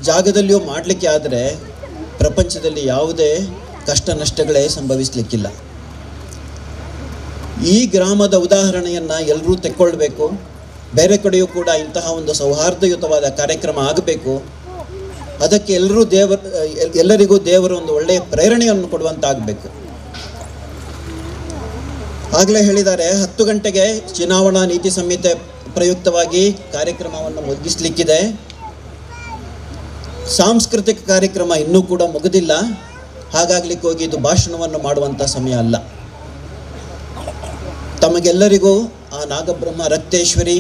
ಜಾಗದಲ್ಲಿಯೂ ಮಾಡಲಿಕ್ಕೆ ಆದರೆ ಪ್ರಪಂಚದಲ್ಲಿ ಯಾವುದೇ ಕಷ್ಟ ನಷ್ಟಗಳೇ ಸಂಭವಿಸಲಿಕ್ಕಿಲ್ಲ. ಈ ಗ್ರಾಮದ ಉದಾಹರಣೆಯನ್ನು ಎಲ್ಲರೂ ತೆಕ್ಕೊಳ್ಬೇಕು. ಬೇರೆ ಕಡೆಯೂ ಕೂಡ ಇಂತಹ ಒಂದು ಸೌಹಾರ್ದಯುತವಾದ ಕಾರ್ಯಕ್ರಮ ಆಗಬೇಕು. ಅದಕ್ಕೆ ಎಲ್ಲರಿಗೂ ದೇವರು ಒಂದು ಒಳ್ಳೆಯ ಪ್ರೇರಣೆಯನ್ನು ಕೊಡುವಂತಾಗಬೇಕು. ಆಗಲೇ ಹೇಳಿದ್ದಾರೆ, 10 ಗಂಟೆಗೆ ಚುನಾವಣಾ ನೀತಿ ಸಂಹಿತೆ ಪ್ರಯುಕ್ತವಾಗಿ ಕಾರ್ಯಕ್ರಮವನ್ನು ಮುಗಿಸಲಿಕ್ಕಿದೆ. ಸಾಂಸ್ಕೃತಿಕ ಕಾರ್ಯಕ್ರಮ ಇನ್ನೂ ಕೂಡ ಮುಗಿದಿಲ್ಲ. ಹಾಗಾಗ್ಲಿಕ್ಕೆ ಹೋಗಿ ಇದು ಭಾಷಣವನ್ನು ಮಾಡುವಂಥ ಸಮಯ ಅಲ್ಲ. ತಮಗೆಲ್ಲರಿಗೂ ಆ ನಾಗಬ್ರಹ್ಮ ರಕ್ತೇಶ್ವರಿ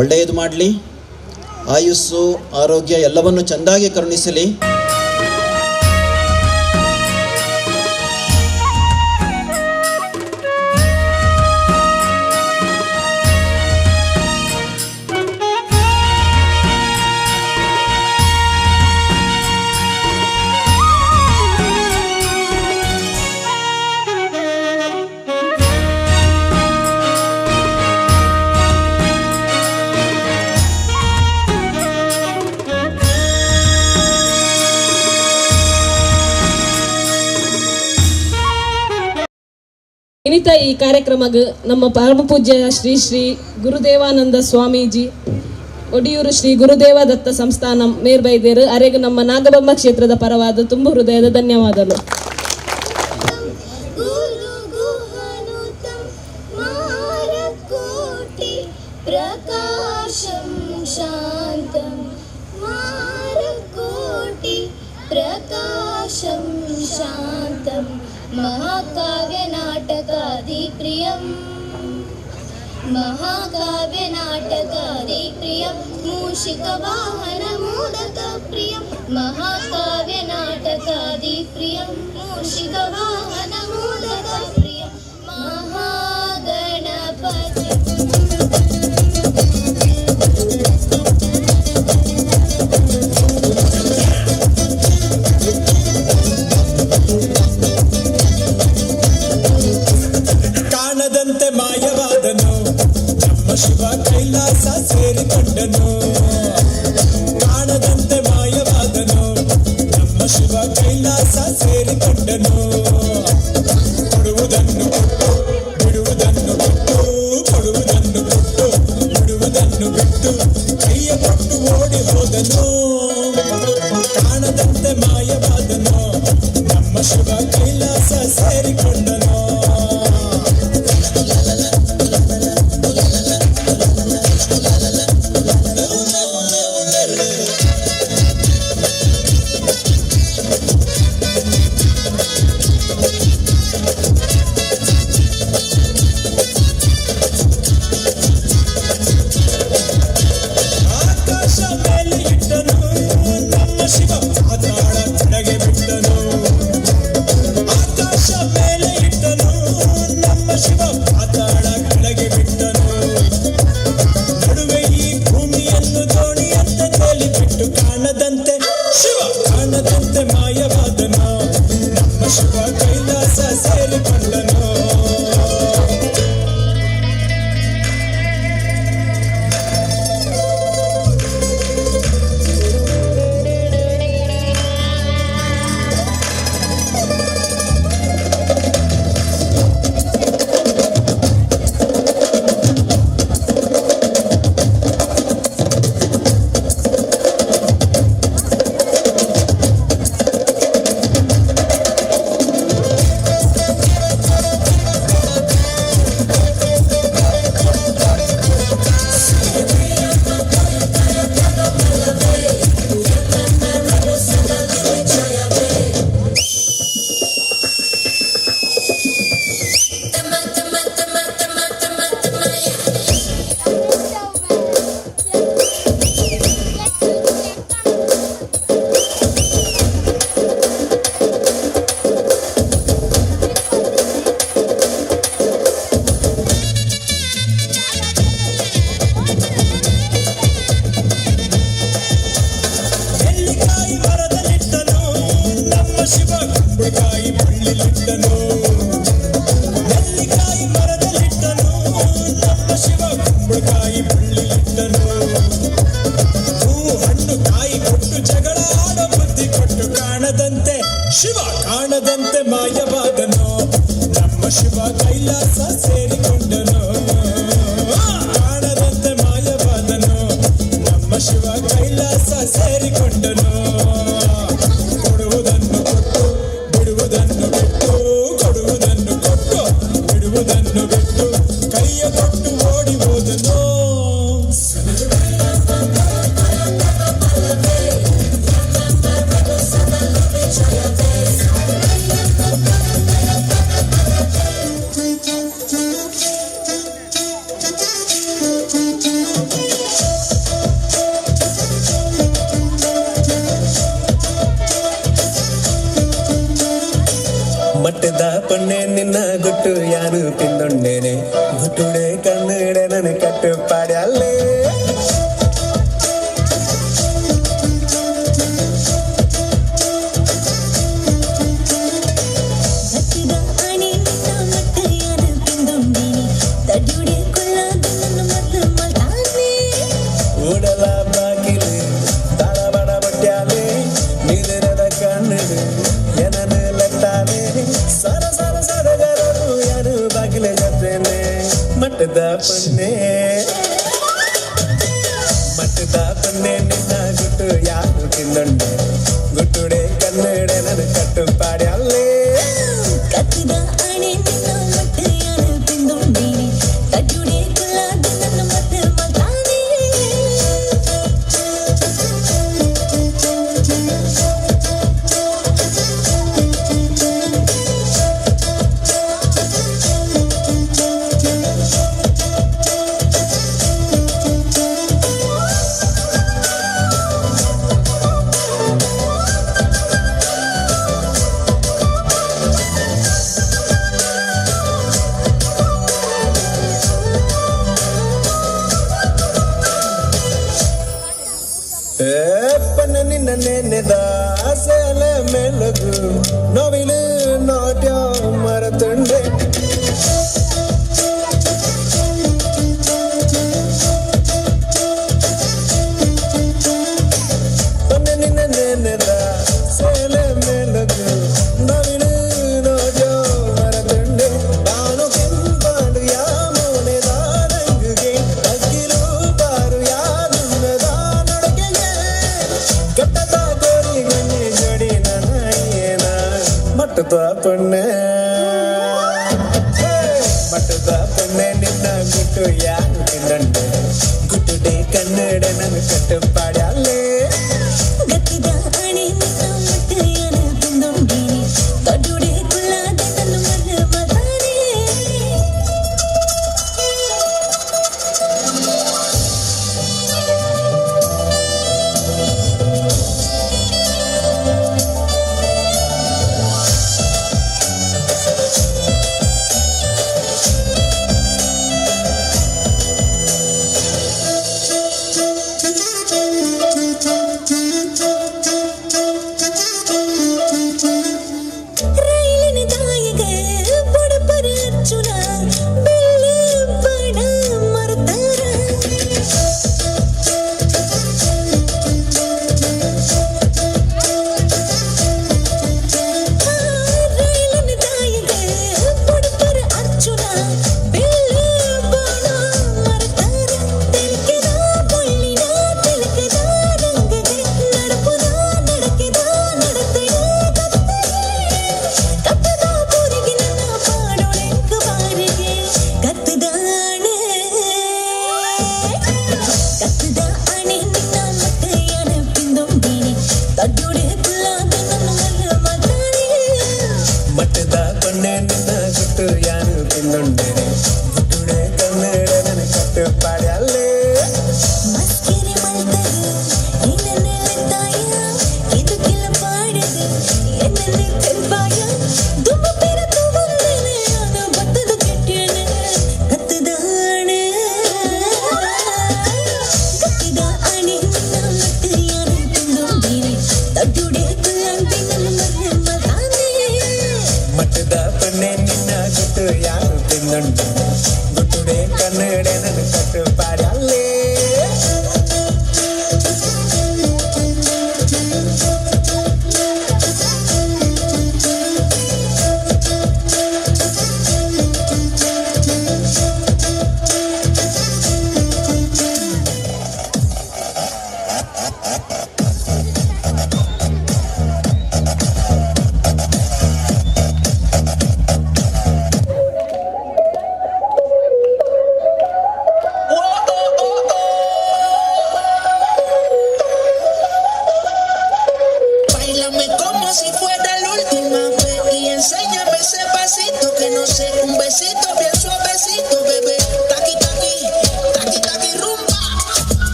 ಒಳ್ಳೆಯದು ಮಾಡಲಿ, ಆಯುಸ್ಸು ಆರೋಗ್ಯ ಎಲ್ಲವನ್ನು ಚೆಂದಾಗಿ ಕರುಣಿಸಲಿ. ಇನ್ನಿತ ಈ ಕಾರ್ಯಕ್ರಮಕ್ಕೆ ನಮ್ಮ ಪರಮ ಪೂಜ್ಯ ಶ್ರೀ ಶ್ರೀ ಗುರುದೇವಾನಂದ ಸ್ವಾಮೀಜಿ ಒಡಿಯೂರು ಶ್ರೀ ಗುರುದೇವ ದತ್ತ ಸಂಸ್ಥಾನ ಮೇರ್ಬೈದೇರು ಅರೆಗೂ ನಮ್ಮ ನಾಗಬೊಮ್ಮ ಕ್ಷೇತ್ರದ ಪರವಾದ ತುಂಬ ಹೃದಯದ ಧನ್ಯವಾದಗಳು. महाकाव्यनाटकादिप्रियं महाकाव्यनाटकादिप्रियं मूषिकवाहनमोदकप्रियं महाकाव्यनाटकादिप्रियं मूषिकवाहनमोदकप्रियं महागणपति. ಕಾಣದಂತೆ ಮಾಯವಾದನು ನಮ್ಮ ಶಿವ ಕೈಲಾಸ ಸೇರಿಕೊಂಡನು. ಕಾಣದಂತೆ ಮಾಯವಾದನು ನಮ್ಮ ಶಿವ ಕೈಲಾಸ ಸೇರಿಕೊಂಡನು. ಕೊಡುವುದನ್ನು ಕೊಟ್ಟು ಬಿಡುವುದನ್ನು ಬಿಟ್ಟು, ಕೊಡುವುದನ್ನು ಕೊಟ್ಟು ಬಿಡುವುದನ್ನು ಬಿಟ್ಟು ಕೈಯ ಕೊಟ್ಟು ಓಡಿ ಹೋದನು. ಕಾಣದಂತೆ ಮಾಯವಾದನು ನಮ್ಮ ಶಿವ ಕೈಲಾಸ ಸೇರಿಕೊಂಡನು. ಆಕಾಶ ಬಿಟ್ಟು ಕಾಣದಂತೆ ಶಿವ ಕಾಣದಂತೆ ಮಾಯವಾದನು. ನಮ್ಮ ಶಿವ ಕೈಲಾಸ ಸೇರಿಕೊಂಡನು. ನೆಲ್ಲಿಕಾಯಿ ಮರದಲ್ಲಿಟ್ಟನು ನಮ್ಮ ಶಿವ, ಕುಂಬಳಕಾಯಿ ಬಳ್ಳಿಲಿಟ್ಟನು. ನೆಲ್ಲಿಕಾಯಿ ಮರದಲ್ಲಿಟ್ಟನು ನಮ್ಮ ಶಿವ, ಕುಂಬಳಕಾಯಿ ಬಳ್ಳಿಲಿಟ್ಟನು. ಹೂ ಹಣ್ಣು ಕಾಯಿ ಕೊಟ್ಟು ಜಗಳ ಆಡೋ ಬುದ್ಧಿ ಕೊಟ್ಟು ಕಾಣದಂತೆ ಶಿವ ಕಾಣದಂತೆ ಮಾಯವಾದನು. ನಮ್ಮ ಶಿವ ಕೈಲಾಸ ಸೇರಿಕೊಂಡನು. ಕಾಣದಂತೆ ಮಾಯವಾದನು, ನಮ್ಮ ಶಿವ ಕೈಲಾಸ ಸೇರಿಕೊಂಡನು. ಕೊಡುವುದನ್ನು ಕೊಟ್ಟು ಬಿಡುವುದನ್ನು ಬಿಟ್ಟು, ಕೊಡುವುದನ್ನು ಕೊಟ್ಟು ಬಿಡುವುದನ್ನು ಬಿಟ್ಟು, ಕೈಯ ಕೊಟ್ಟು ಓಡಿ ಹೋದನು. ಮಟ್ಟದ ಪೊನ್ನೆ ನಿನ್ನ ಗುಟ್ಟು ಯಾರು ತಿಂದೊಂಡೇನೆ, ಗುಟ್ಟುಡೆ ಕಣ್ಣುಡೆ ನನ್ನ ಕಟ್ಟು ಪಾಡ್ಯಾಲೆ. ಉಡಲ ಬಾಗಿಲು ತಾಳಬಡ ಬಟ್ಯಾಲೆ, ನಿದಿರದ ಕಣ್ಣುಡು ಏನನ್ನು ಲೆತ್ತಾನೆ. ಸರ ಸರ ಸಡಗರರು ಯಾರು ಬಾಗಿಲ ಜೊತೆನೆ. ಮಟ್ಟದ ಪೊನ್ನೆ ಮಟ್ಟದ ಪೊನ್ನೆ ನಿನ್ನ ಗುಟ್ಟು ಯಾರು ತಿಂದೊಂಡೆ, ಗುಟ್ಟುಡೆ ಕನ್ನಡೆ ನನ್ನ ಕಟ್ಟು ಪಾಡ್ಯಾಲೆ. ಕತ್ತಿದ ಅಣೆ ನಿನ್ನ ಮಟ್ಟ ಯಾರು ತಿಂದೊಂಡೇನೆ, ತಡ್ಯುಡೆ ಕುಲ್ಲಾದ ನನ್ನ ಮತ್ತ ಮಲ್ತಾನೆ. ಪನ್ನ ನಿನ್ನ ನೆನೆದ ಆಸೆಲೆ ಮೆಲಗು ನೋವಿಲು ನಾಟ್ಯ ಮರತುಂಡೆ. ಪನ್ನ ನಿನ್ನ ನೆನೆದ ಆಸೆಲೆ ಮೆಲಗು ನೋವಿಲು ನಾಟ್ಯ ಮರತುಂಡೆ. ಬಾನು ಕೆಂಪಾಡು ಯಾಮೋನೆ ದಾನಂಗುಗೆ ಅಕ್ಕಿಲು ಬಾರು ಯಾರುನ್ನದಾನೊಡಗೆಗೆ. ಕಟ್ಟದ ಗೋರಿ ಗುನ್ನಿ ಜೋಡಿ ನನಯೇನ ಮಟ್ಟದ ಪೊನ್ನೆ ಮಟ್ಟದ ಪೊನ್ನೆ ನಿನ್ನ ಗುಟ್ಟು ಯಾರು ತಿಂದಂಡೆ, ಗುಟ್ಟುಡೆ ಕನ್ನಡ ನನ್ನ ಕಟ್ಟು ಪಾಡ್ಯಾಲೆ. ಗತ್ತಿದ ಅಣೆ ನಿನ್ನ ಮಟ್ಟ ಯಾರು ತಿಂದೊಂಡೇನೆ, ತಡ್ಯುಡೆ ಕುಲ್ಲಾದ ನನ್ನ ಮರ ಮಲ್ತಾನೆ.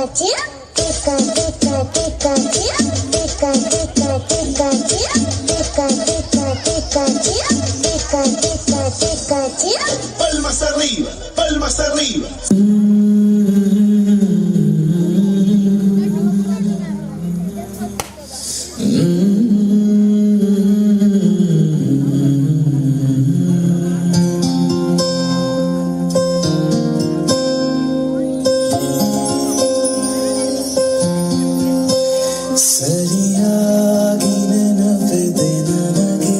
Pikachu, Pika Pika Pikachu, Pika Pika Pikachu, Pika Pika Pikachu, Pika Pika Pikachu. Palmas arriba, palmas arriba. ಸರಿಯಾಗಿ ನೆನಪಿದೆ ನನಗೆ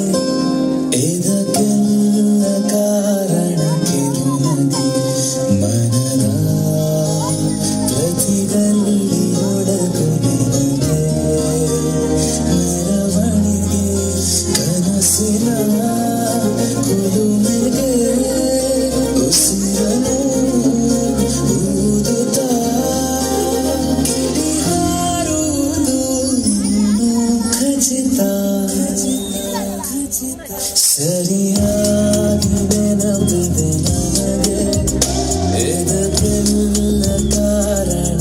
ಇದಕ್ಕೆಲ್ಲ ಕಾರಣ ಕಿರುನದಿ ಮನದ ಪ್ರತಿಗಲ್ಲಿ ಒಡಗು ನಿನಗೆ ಮೆರವಣಿಗೆ ಕನಸಿನ ಕುಲುಮೆಗೆ ಉಸಿರನು ಊದುತ್ತಾ ಕಿಡಿ ಹಾರುವುದು ಇನ್ನು ಖಚಿತ ಸರಿಯಾಗಿ ನೆನಪಿದೆ ನನಗೆ ಇದಕ್ಕೆಲ್ಲ ಕಾರಣ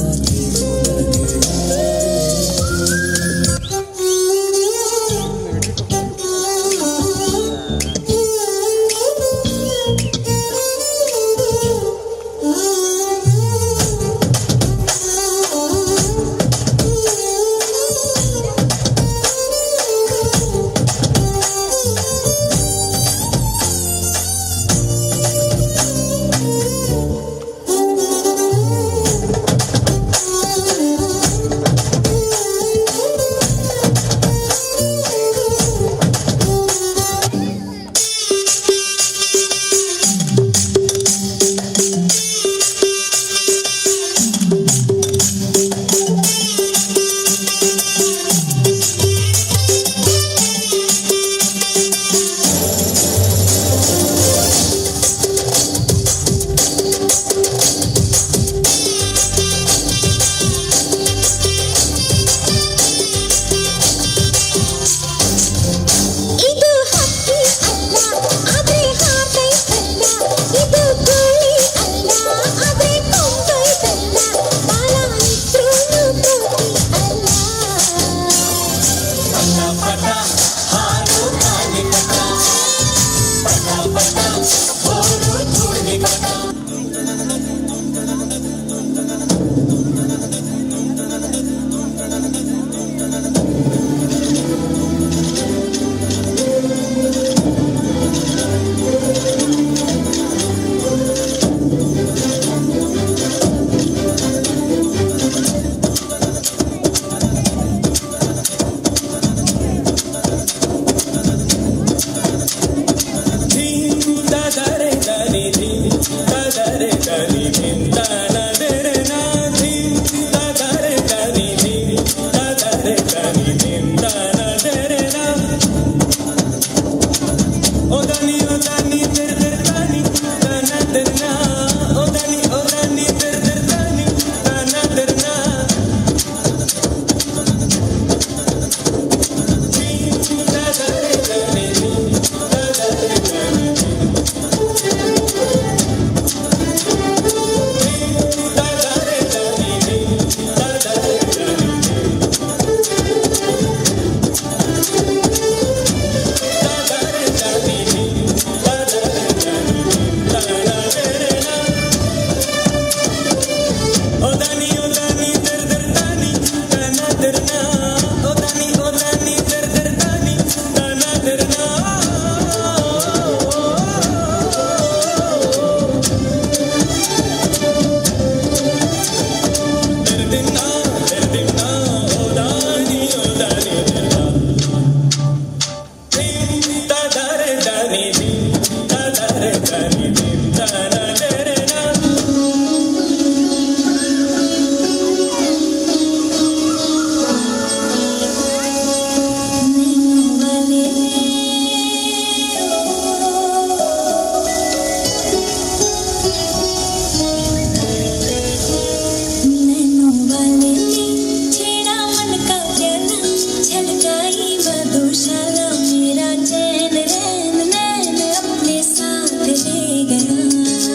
ಇದು ಹಕ್ಕಿ ಅಲ್ಲ ಆದ್ರೆ ಹಾರೈತಲ್ಲ, ಇದು ಕೋಳಿ ಅಲ್ಲ ಆದ್ರೆ ಕೊಂಬೈತಲ್ಲ, ಬಾಲ ಇದ್ರೂನು ಕೋತಿ ಅಲ್ಲ. नैनों वाले ने छेड़ा मन का प्याला, छलकाई मधुशाला, मेरा चैन रैन नैन अपने साथ ले गया।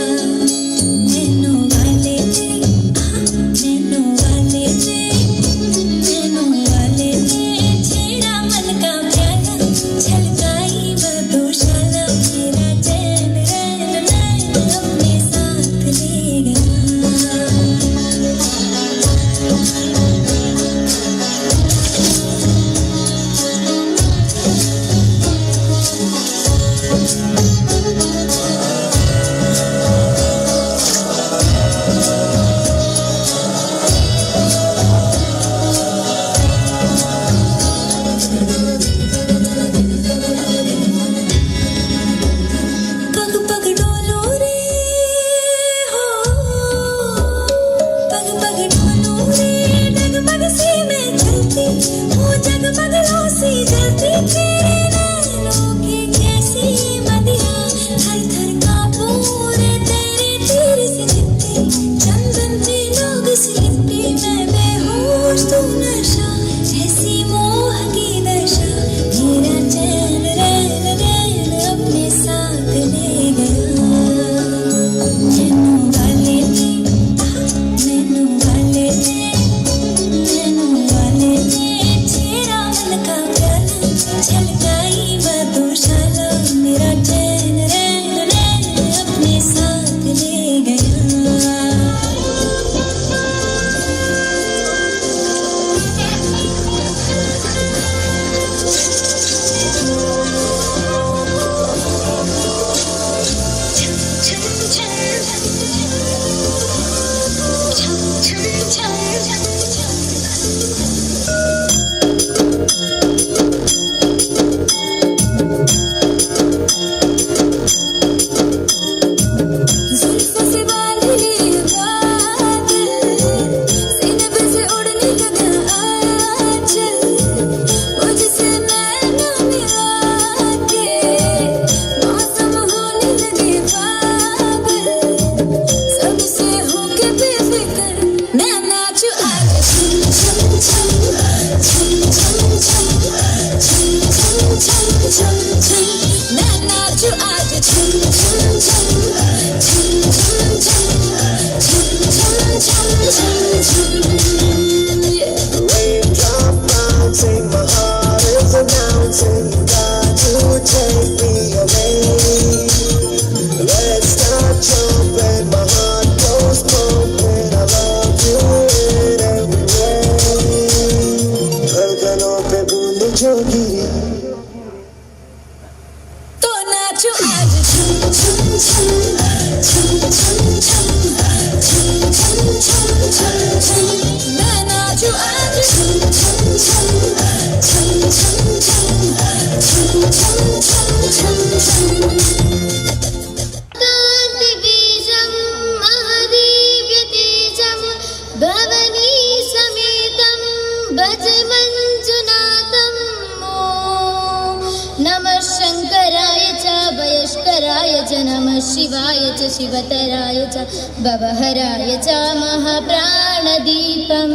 नमः शिवाय च शिवतराय च भवहराय च महाप्राणदीपं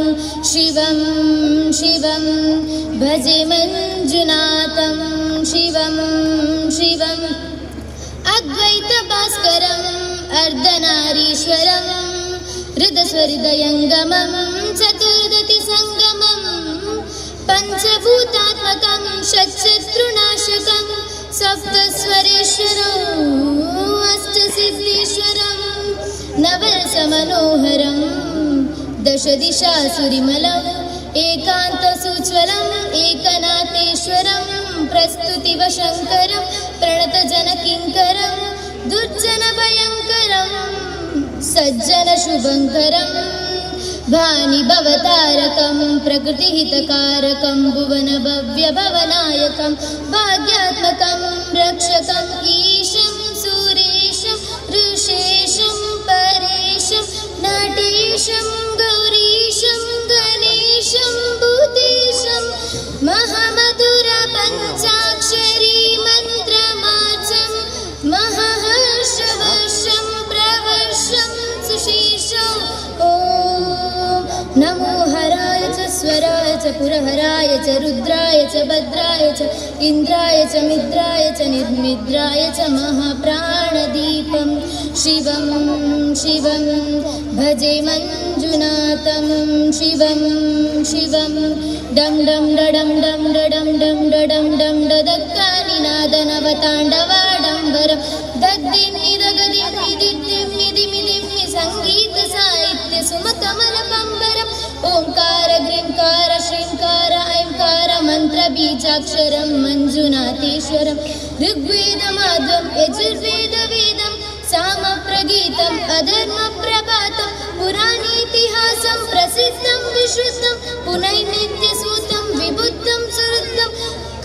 शिवं शिवं भजे मञ्जुनाथं शिवं शिवम् अद्वैतभास्करम् अर्धनारीश्वरं हृदस्वहृदयङ्गमं चतुर्दतिसङ्गमं पञ्चभूतात्मकं षट्शत्रुनाशकं सप्तस्वरेश्वरं अष्टसिद्धीश्वरं नवरसमनोहरं दशदिशासुरिमलम् एकान्तसुज्ज्वलम् एकनाथेश्वरं प्रस्तुतिवशङ्करं प्रणतजनकिङ्करं दुर्जनभयङ्करं सज्जनशुभङ्करं भानिभवतारकं प्रकृतिहितकारकं भुवनभव्यभवनायकं भाग्यात्मकं रक्षकम् ईशं सुरेशं ऋषेशं परेशं नटेशं गौरीशं गणेशं भूतेशं महामधुर पञ्चाक्षरी मन्त्रमाचं महाहर्षवर्षं प्रवर्षं सुशीर्षं ॐ नमो हराय च स्वराय च पुरहराय च रुद्राय च भद्राय च इन्द्राय च मित्राय च निर्मिद्राय च महाप्राणदीपं शिवं शिवं भजे मञ्जुनाथं शिवं शिवं डं डं डडं डं डडं डं डडं डं डदक्कानिनादनवताण्डवाडम्बरं दद्दिन्नि दगदिम्मि दिद्दिम्मि दिमि दिम्मि सङ्गीत साहित्य सुमकमलपम्बरम् ओंकार ग्रींकार श्रींकार ऐंकार मन्त्रबीजाक्षरं मञ्जुनाथेश्वरं ऋग्वेदमाध्वं यजुर्वेदवेदं सामप्रगीतम् अधर्मप्रभातं पुराणेतिहासं प्रसिद्धं विश्रुतं पुनैर्नित्यसूतं विबुद्धं सुहृदं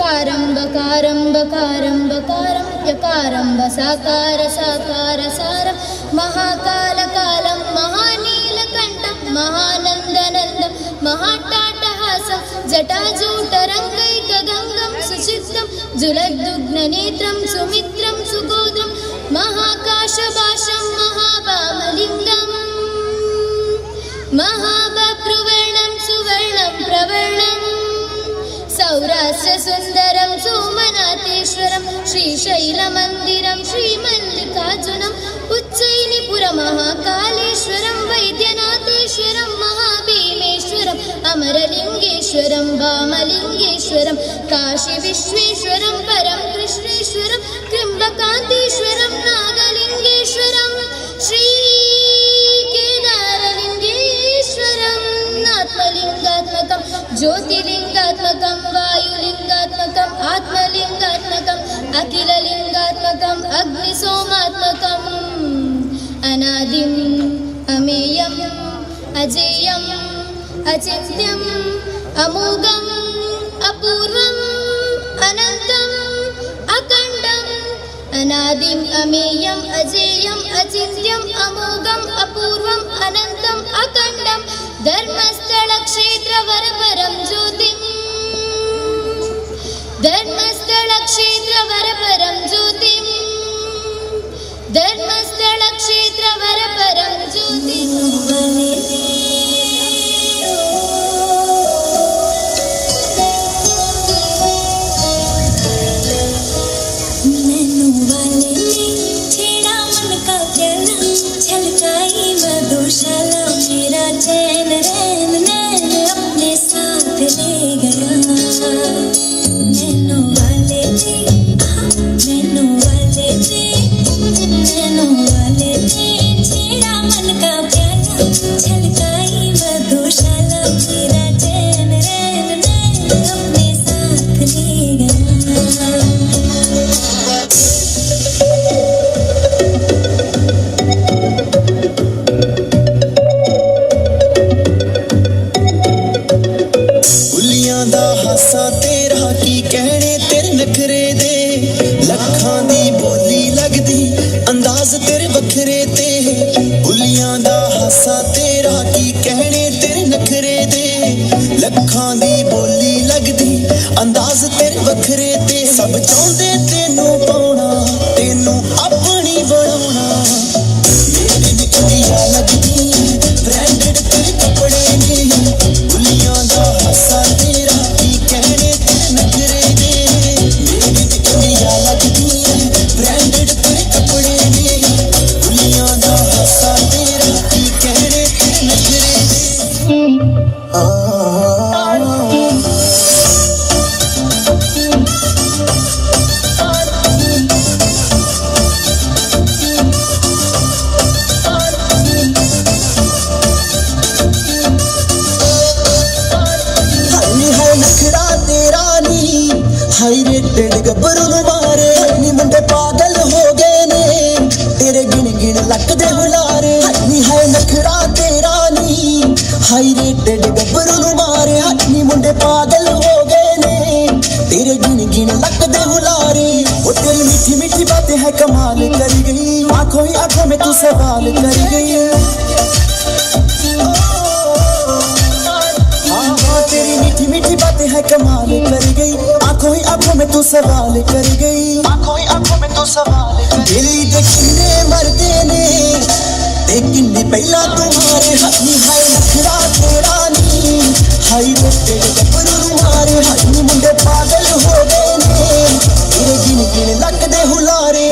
कारम्ब कारम्ब कारम्ब कारं यकारम्ब साकार साकार सारं महाकालकालं महानीलकण्ठं महानन्दनन्दं महाट्टाटहासं जटाजूटरङ्गैकगङ्गं सुचित्तं जुलद्दुग्ननेत्रं सुमित्रं सुगोदं महाकाशभाषं महावामलिङ्गं महाबभ्रुवर्णं सुवर्णं प्रवर्णं सौराष्ट्रसुन्दरं सोमनाथेश्वरं श्रीशैलमन्दिरं श्रीमल्लिकार्जुनम् उज्जयिनीपुरमहाकालेश्वरं वैद्यनाथेश्वरं महाभीमेश्वरम् अमरलिङ्गेश्वरं वामलिङ्गेश्वरं काशीविश्वेश्वरं परं कृष्णेश्वरं त्र्यम्बकान्तेश्वरं नागलिङ्गेश्वरं श्रीकेदारलिङ्गेश्वरम् आत्मलिङ्गात्मकं ज्योतिलिङ्गात्मकं वायुलिङ्गात्मकम् आत्मलिङ्गात्मकम् अखिललिङ्गात्मकम् अग्निसोमात्मकम् अनादिम् अमेयम् अजेयम् अचिन्त्यम् अमोघम् अपूर्वम् अनन्तम् अखण्डम् अनादिम् अमेयम् अजेयम् अचिन्त्यम् अमोघम् अपूर्वम् अनन्तम् अखण्डम् धर्मस्थलक्षेत्रवरपरं ज्योतिम् धर्मस्थलक्षेत्रवरपरं ज्योतिम् धर्मस्थलक्षेत्रवरपरं ज्योतिम्। नैनो वाले ने छेड़ा मन का प्याला, छलकाई मधुशाला, मेरा चैन रैन नैन अपने साथ ले गया। नैनो वाले ने, नैनो वाले ने, नैनो वाले ने छेड़ा मन का प्याला, छलकाई मधुशाला, मेरा चैन रैन नैन अपने साथ ले गया। ਬੁੱਲੀਆਂ ਦਾ ਹਾਸਾ ਤੇਰਾ ਕੀ ਕਹਿਣੇ, ਤੇਰੇ ਨਖਰੇ ਦੇ ਲੱਖਾਂ ਦੀ ਬੋਲੀ ਲੱਗਦੀ, ਅੰਦਾਜ਼ ਤੇਰੇ ਵੱਖਰੇ ਤੇ। ਬੁੱਲੀਆਂ ਦਾ ਹਾਸਾ ਤੇਰਾ ਕੀ ਕਹਿਣੇ, ਤੇਰੇ ਨਖਰੇ ਦੇ ਲੱਖਾਂ ਦੀ ਬੋਲੀ ਲੱਗਦੀ, ਅੰਦਾਜ਼ ਤੇਰੇ ਵੱਖਰੇ ਤੇ। ਸਭ ਚਾਹੁੰਦੇ ਤੈਨੂੰ ਪਾਉਣਾ, ਤੈਨੂੰ ਆਪਣੀ ਬਣਾਉਣਾ। हाई रेटेड गब्बरू नूं मारे नी मुंडे पागल हो गए ने तेरे गिन गिन लक दे हुलारे नी हाय नखरा तेरा नी हाई रेटेड गब्बरू नूं मारे नी मुंडे पागल हो गए ने तेरे गिन गिन लक दे हुलारे वो तेरी मीठी मीठी बातें है कमाल कर गई आंखों ही आंखों में तू सवाल कर गई हाँ हाँ तेरी मीठी मीठी बातें है कमाल कर गई आंखों ही आंखों में तू सवाल कर गई आंखों ही आंखों में तू सवाल दिल दे किन्ने मरदे ने ते किन्ने पहला तुम्हारे नी हाय नखरा तेरा नी हाय रे तेरे गब्बरू नूं मारे नी मुंडे पागल हो गए ने तेरे गिन गिन luck they हुलारे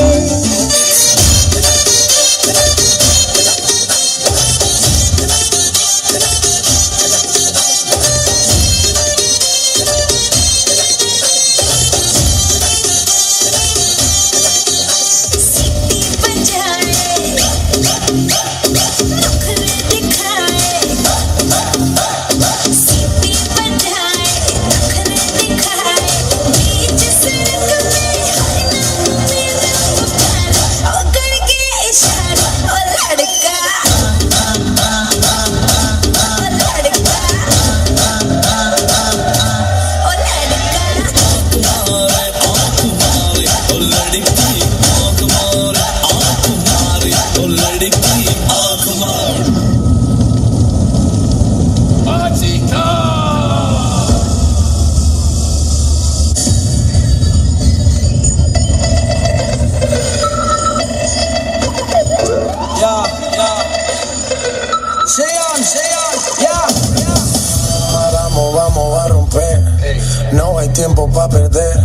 No hay tiempo pa' perder.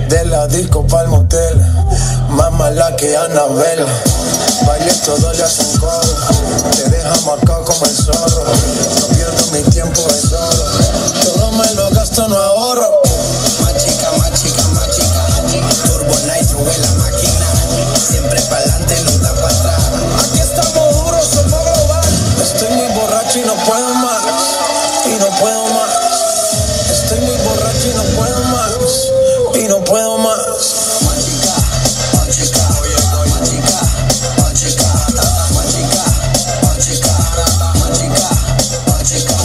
De la disco pa'l motel. Más mala que Anabel. Baile todo le hacen coro. Te deja marcado como el zorro. No pierdo mi tiempo, es oro. Todo me lo gasto, no ahorro. Más chica, más chica, más chica. Turbo Nitro en la máquina. Siempre pa'lante, nunca pa' atrás. Aquí estamos duros, somos global. Estoy muy borracho y no puedo más. Y no puedo más. Estoy muy borracho y no puedo más. Y no puedo más. Machica, machica, machica, machica, machica, machica, machica, machica.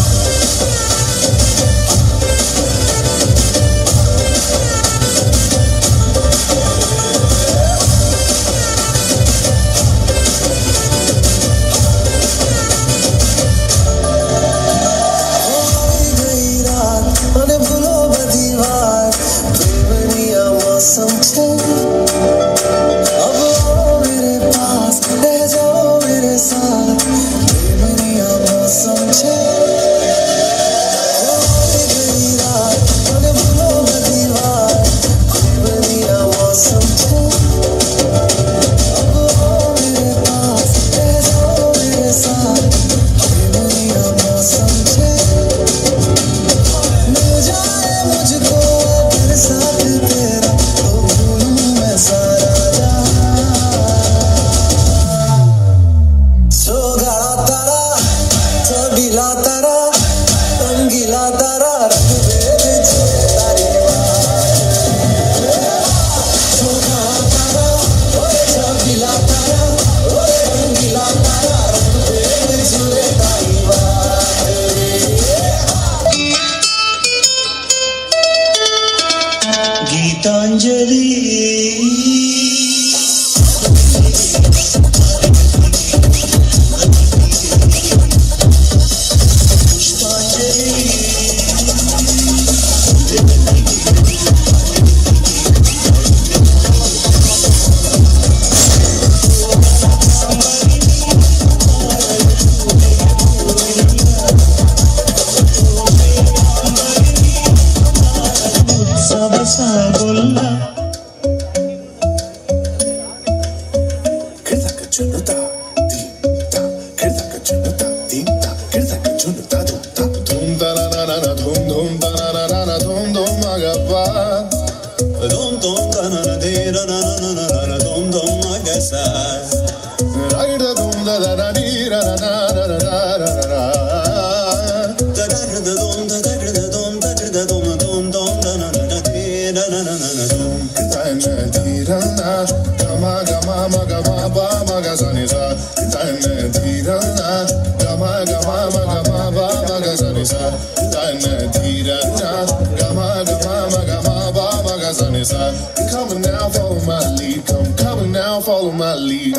Come now, follow my lead. Come, come now, follow my lead.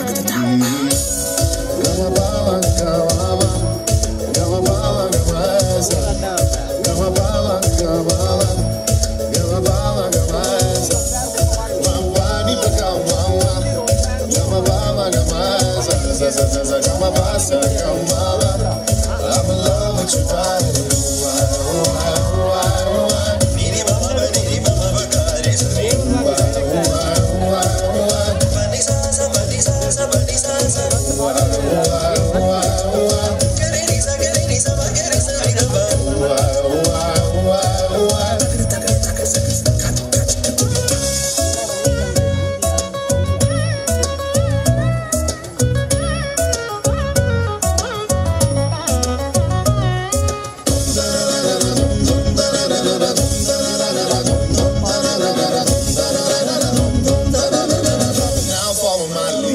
I'm in love with your body. Now follow my lead.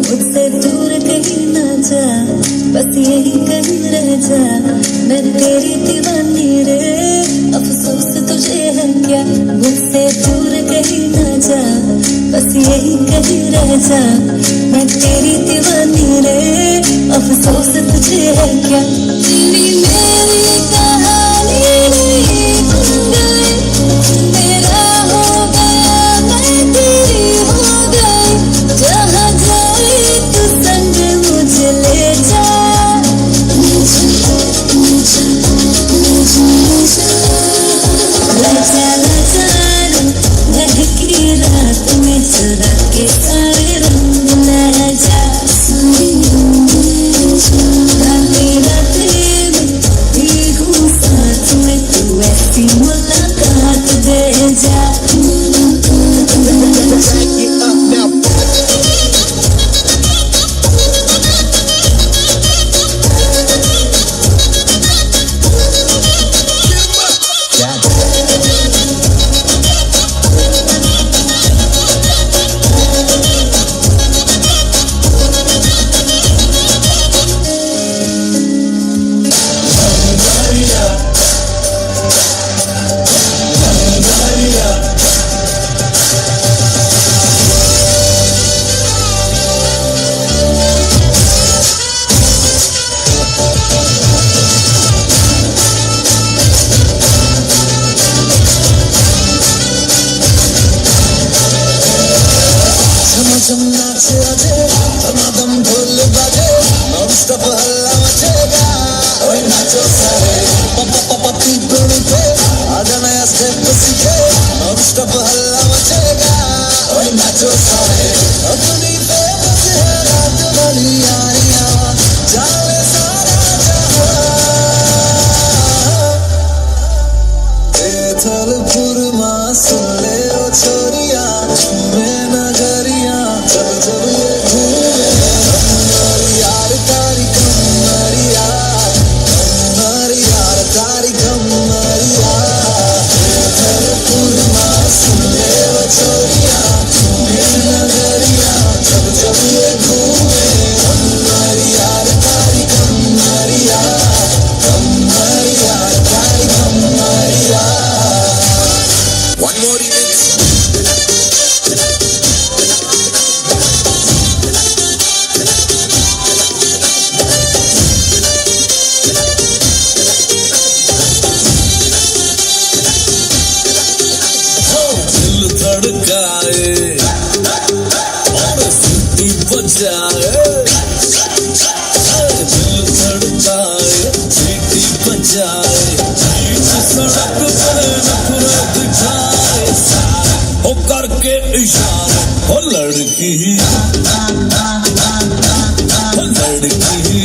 मुझसे दूर कहीं ना जा, बस यही कहीं रह जा, मैं तेरी दीवानी रे, अफसोस तुझे है क्या। मुझसे दूर कहीं ना जा, बस यही कहीं रह जा, मैं तेरी दीवानी रे, अफसोस तुझे है क्या। तेरी मेरी कहानी नहीं बन गई, मेरा हो गया मैं तेरी हो गई, जहाँ जाए तू संग मुझे ले जा। ले जा ले जा बहकी रात में चुरा के सारे रंग ले जा। रातें रातें में भीगूं साथ में, तू ऐसी मुलाकात दे जा। झम नाचे आजे, धमाधम ढोल बाजे, नॉन स्टॉप हल्ला मचेगा, ओए नाचो सारे, पापा पापा पीपल पे, आजा नया स्टेप सीखे, नॉन स्टॉप हल्ला मचेगा, ओए नाचो सारे, अपनी फेमस है रात वाली यारियां, जाने सारा जहां, थलपुर मां सुन ले ओ छोरिया, मैं नजरिया, जब जब ये घूमे, हमारी यार तारी कमरिया, हमारी यार तारी कमरिया, थलपुर मां सुन ले ओ छोरिया, मैं नजरिया, जब जब ये घूमे, हमारी यार तारी कमरिया, हमारी यार तारी कमरिया। One more remix. दिल धड़काए और सीटी बजाए, दिल धड़काए सीटी बजाए, सड़क पर नखरे दिखाए, हो करके इशारे, हो लड़की, हो लड़की,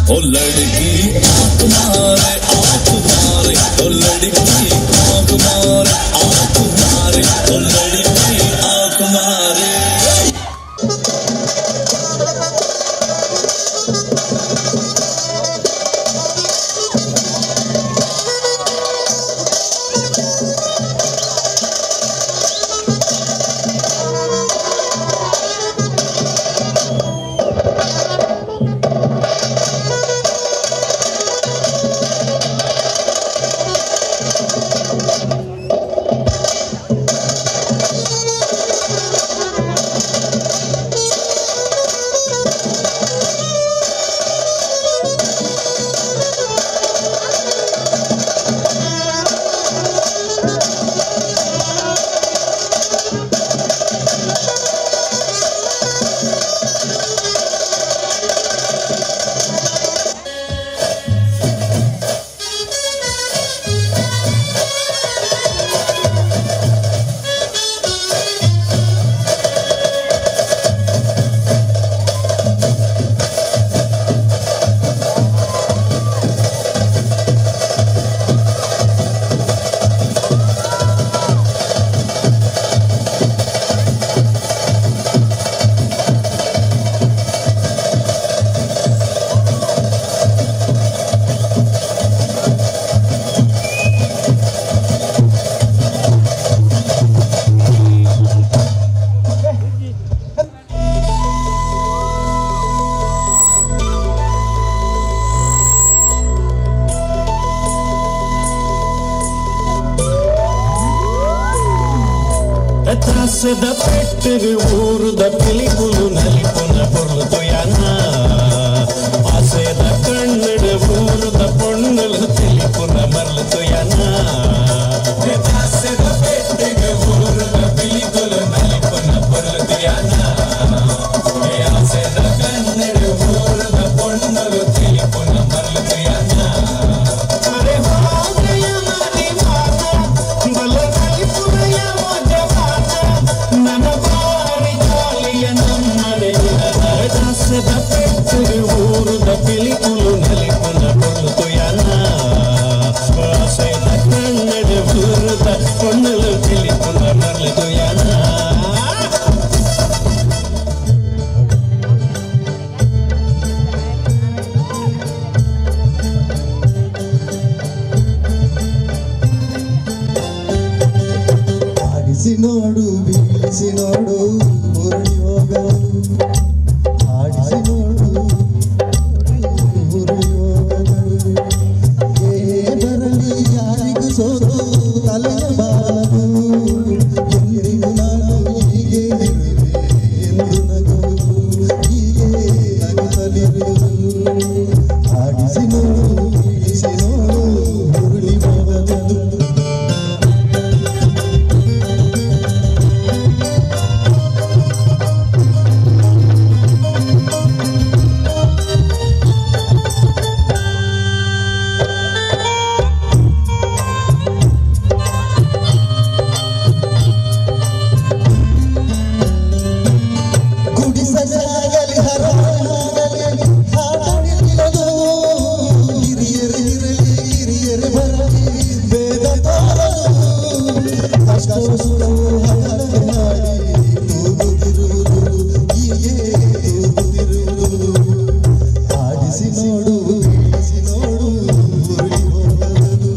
हो लड़की, आँख मारे आँख मारे, हो लड़की आँख मारे आँख मारे, हो लड़की आँख मारे। ತಾಸದ ಪೆಟ್ಟಿಗೆ ಊರುದ ಪಿಲಿಪುಲು ನಲಿಪುನ ಪೊರ್ಲು ತೊಯ್ಯಾನ ಆಸೆದ ಕಣ್ಣಡ ಊರುದ ಪೊಣ್ಣಲು ತಿಳಿಪುನ ಮರ್ಲು ತೊಯ್ಯಾನ ತಾಸದ ಪೆಟ್ಟಿಗೆ ಊರುದ ಪಿಲಿಪುಲು ನಲಿಪುನ ಪೊರ್ಲು ತೊಯ್ಯಾನ ಆಸೆದ ಕಣ್ಣಡ ಊರುದ ಪೊಣ್ಣಲು ತಿಳಿಪುನ ಮರ್ಲು ತೊಯ್ಯಾನ ಅರೆ ಹೋಗಯ ಮರಿ ಮಾತ ಬಲ ನಲಿಪುನಯ ಮಜವಾತ ನನ್ನ ಬಾರಿ ಜಾಲಿಯ ನಮ್ಮನೆ ದಾಸದ ಪೆಟ್ಟಿಗೆ ಊರುದ ಪಿಲಿಪುಲು ನಲಿಪುನ ಪೊರ್ಲು ತೊಯ್ಯಾನ ಆಸೆದ ಕಣ್ಣಡ ಊರುದ ಪೊಣ್ಣಲು ತಿಳಿಪುನ ಮರ್ಲು ತೊಯ್ಯಾನ. ಆಡಿಸಿ ನೋಡು ಬೀಳಿಸಿ ನೋಡು ಉರುಳಿ ಹೋಗಲು ಆಡಿಸಿ ನೋಡು ಉರುಳಿ ಹೋಗಲು ಏ ಬರಲಿ ಯಾರಿಗೂ ಸೋತು ತಲೆಯ ಬಾರದು ಎಂದಿಗೂ ನಾನು ಹೀಗೆ ಇರುವೆ ಎಂದು ನಗು ಹೀಗೆ ನಗುತ್ತಲಿರುವುದು ಆಡಿಸಿ ನೋಡು ಬೀಳಿಸಿ ನೋಡು ಉರುಳಿ ಹೋಗಲು. ಗುಡಿಸಲಾಗಲಿ ಹರವಾಗಲಿ ಹಾಡಲಿಲ್ಲದು ಹಿರಿಯರು ಇರಲಿ ಕಿರಿಯರು ಬರಲಿ ಭೇದ ತೋರದು ಕಷ್ಟ ಸುಖವು ಹಗಲು ಮಾಡಿ ತೂಗುತ್ತಿರುವುದು ಹೀಗೆ ತೂಗುತ್ತಿರುವುದು ಆಡಿಸಿ ನೋಡು ಬೀಳಿಸಿ ನೋಡು ಉರುಳಿ ಹೋಗದು.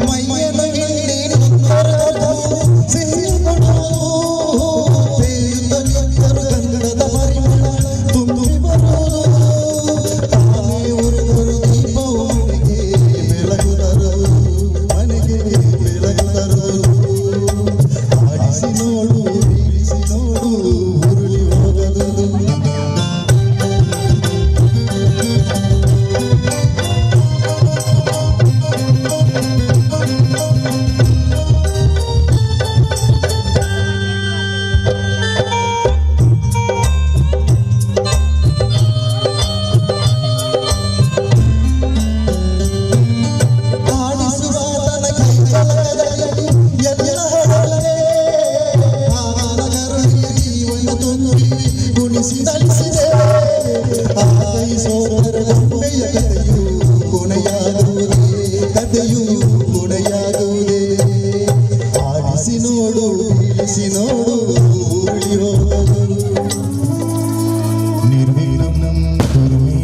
ಮೈಯನ್ನು ಹಿಂಡಿ ತೊರೆದು ಸಿಹಿ ಕೊಡುವುದು ಬೇಯುತ್ತ ನಿಂತರು ಗಂಧದ ಪರಿಮಳ ತುಂಬಿ ಬರುವುದು ತಾನೇ ಉರಿದರು ದೀಪವು ಮನೆಗೆ ಬೆಳಗು ತರುವುದು ಮನೆಗೆ ಬೆಳಗು ತರುವುದು ಆಡಿಸಿ ನೋಡು ಬೀಳಿಸಿ ನೋಡು ಉರುಳಿ ಹೋಗದು. ಆಡಿಸುವಾತನ ಕೈತಲಕದಲ್ಲಿ ಎಲ್ಲ ಹೊಡಲೆ ಆನ ಕರುಣಿಯ ಜೀವನ ತುಂಬಿ ಗುಣಿಸಿ ನಲಿಸಿದೆ ಆ ಕೈ ಸೋದರ ಗೊಂಬೆಯ ಕಥೆಯು ಕೊನೆಯಾಗುವುದೇ ಕಥೆಯು ಕೊನೆಯಾಗುವುದೇ ಆಡಿಸಿ ನೋಡು ಬೀಳಿಸಿ ನೋಡು ಉರುಳಿ ಹೋಗಲು. ನಿರ್ವಿಘ್ನಂ ಕುರು ಮೇ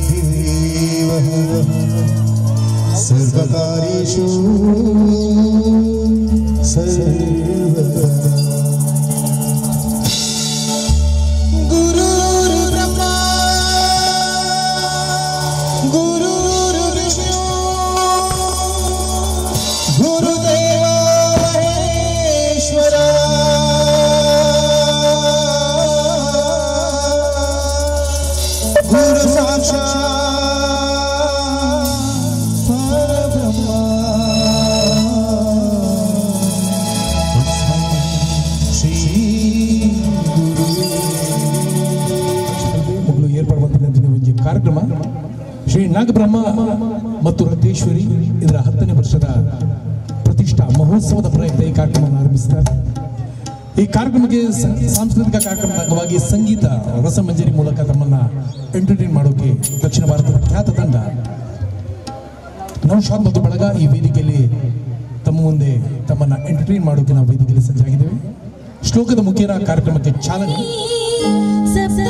ದೇವ ಸರ್ವಕಾರ್ಯೇಷು ಸರ್ವದಾ. ಗುರುರ್ ಬ್ರಹ್ಮ ಗುರುರ್ ವಿಷ್ಣು ಗುರುದೇವ ಮಹೇಶ್ವರ ಗುರು ಸಾಕ್ಷಾತ್ ಪರಬ್ರಹ್ಮ ಶ್ರೀ ಮಗಳು ಏರ್ಪಾಡು ಒಂಜಿ ಕಾರ್ಯಕ್ರಮ ಶ್ರೀ ನಾಗಬ್ರಹ್ಮ ಮತ್ತು ರಥೇಶ್ವರಿ ಇದರ 10ನೇ ವರ್ಷದ ಪ್ರತಿಷ್ಠಾ ಮಹೋತ್ಸವದ ಪ್ರಯುಕ್ತ ಈ ಕಾರ್ಯಕ್ರಮವನ್ನು ಆರಂಭಿಸಿದ್ದಾರೆ. ಈ ಕಾರ್ಯಕ್ರಮಕ್ಕೆ ಸಾಂಸ್ಕೃತಿಕ ಕಾರ್ಯಕ್ರಮದ ಅಂಗವಾಗಿ ಸಂಗೀತ ರಸಮಂಜರಿ ಮೂಲಕ ತಮ್ಮನ್ನ ಎಂಟರ್ಟೈನ್ ಮಾಡೋಕೆ ದಕ್ಷಿಣ ಭಾರತದ ಖ್ಯಾತ ತಂಡ ನೌಶಾದ್ ಮತ್ತು ಬಳಗ ಈ ವೇದಿಕೆಯಲ್ಲಿ ತಮ್ಮ ಮುಂದೆ ತಮ್ಮನ್ನ ಎಂಟರ್ಟೈನ್ ಮಾಡೋಕೆ ನಾವು ವೇದಿಕೆಯಲ್ಲಿ ಸಜ್ಜಾಗಿದ್ದೇವೆ. ಶ್ಲೋಕದ ಮುಖೇನ ಕಾರ್ಯಕ್ರಮಕ್ಕೆ ಚಾಲನೆ. ಸಪ್ತ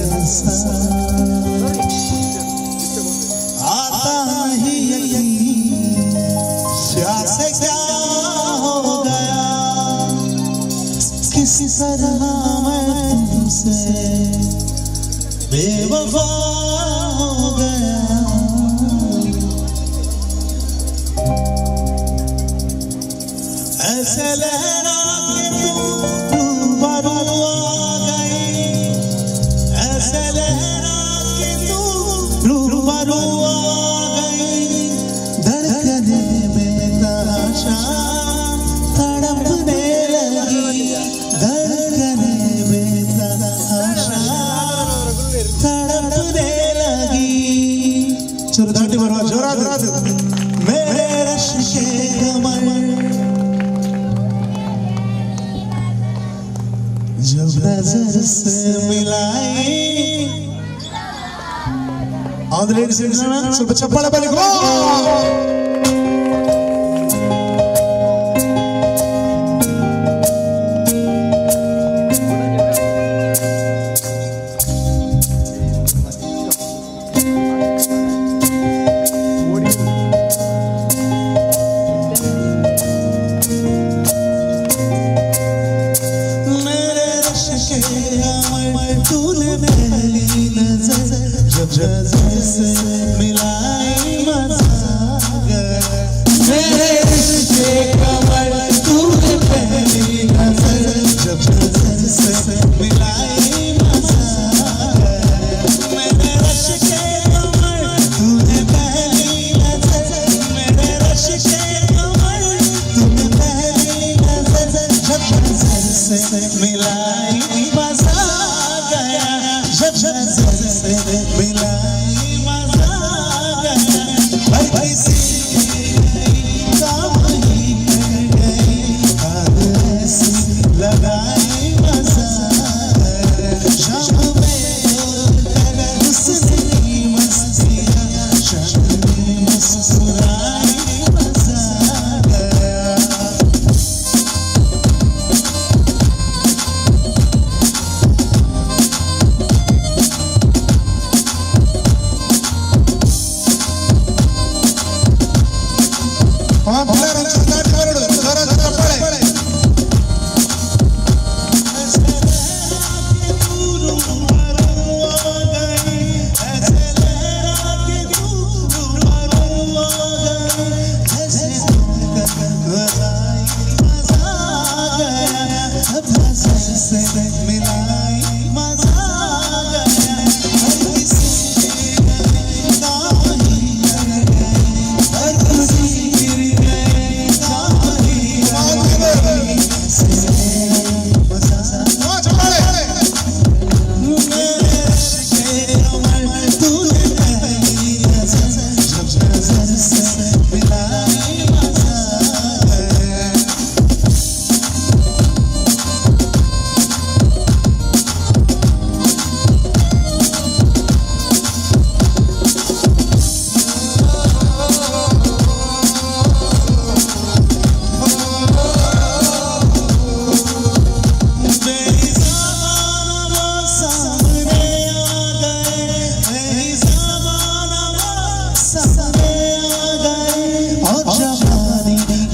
ऐसा आता नहीं यकीन, प्यासे क्या हो गया, किस तरह मैं तुमसे बेवफा हो गया। ऐसे लहरा के तू रूबरू आ गई, ऐसे लहरा के तू रूबरू आ गई, धड़कने बेताशा तड़पने लगी, धड़कने बेताशा तड़पने लगी। चलो दाटी बरवा जोरा मेरे रश के कमर जब नजर से मिलाई। All the ladies and gentlemen, ಸ್ವಲ್ಪ ಚಪ್ಪಾಳೆ ಬರಲಿ. मेरे रश के कमर तूने पहली नजर जब नजर से मिलाई मजा आ गया। मेरे रश के कमर तूने पहली नजर जब नजर से मिलाई मजा आ गया। मेरे रश के कमर तूने पहली नजर, मेरे रश के कमर तूने पहली नजर जब नजर से मिलाई मजा आ गया, जब नजर से मिलाई मजा आ गया। हर किसी काम ही कर गई, आग ऐसी लगाई मजा आ गया। शाम में कर उसने की मस्तियाँ, शाम में मुस्कुराई मजा आ गया।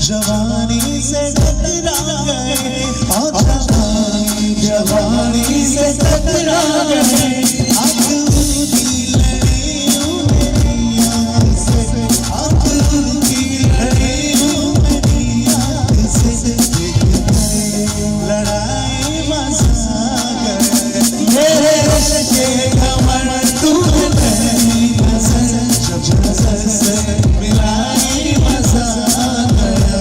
जवानी से टकरा गए, और जवानी जवानी से टकरा गए। आँख की लड़ी मेरी आँख से, आँख की लड़ी मेरी आँख से, देख कर लड़ाई मजा गए। मेरे रश के कमर तूने पहली नजर जब नजर से मिलाई मजा गया।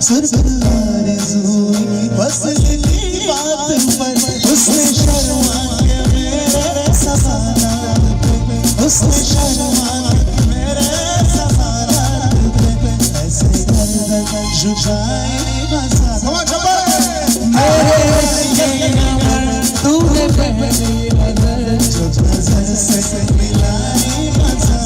सुर्ख आरज़ू बस इतनी बात पर उसने शर्मा के मेरे सवालात पे, उसने शर्मा के मेरे सवालात पे ऐसे गर्दन झुकाई मजा। मेरे तूने पहली नजर जो नजर से मिलाई मजा।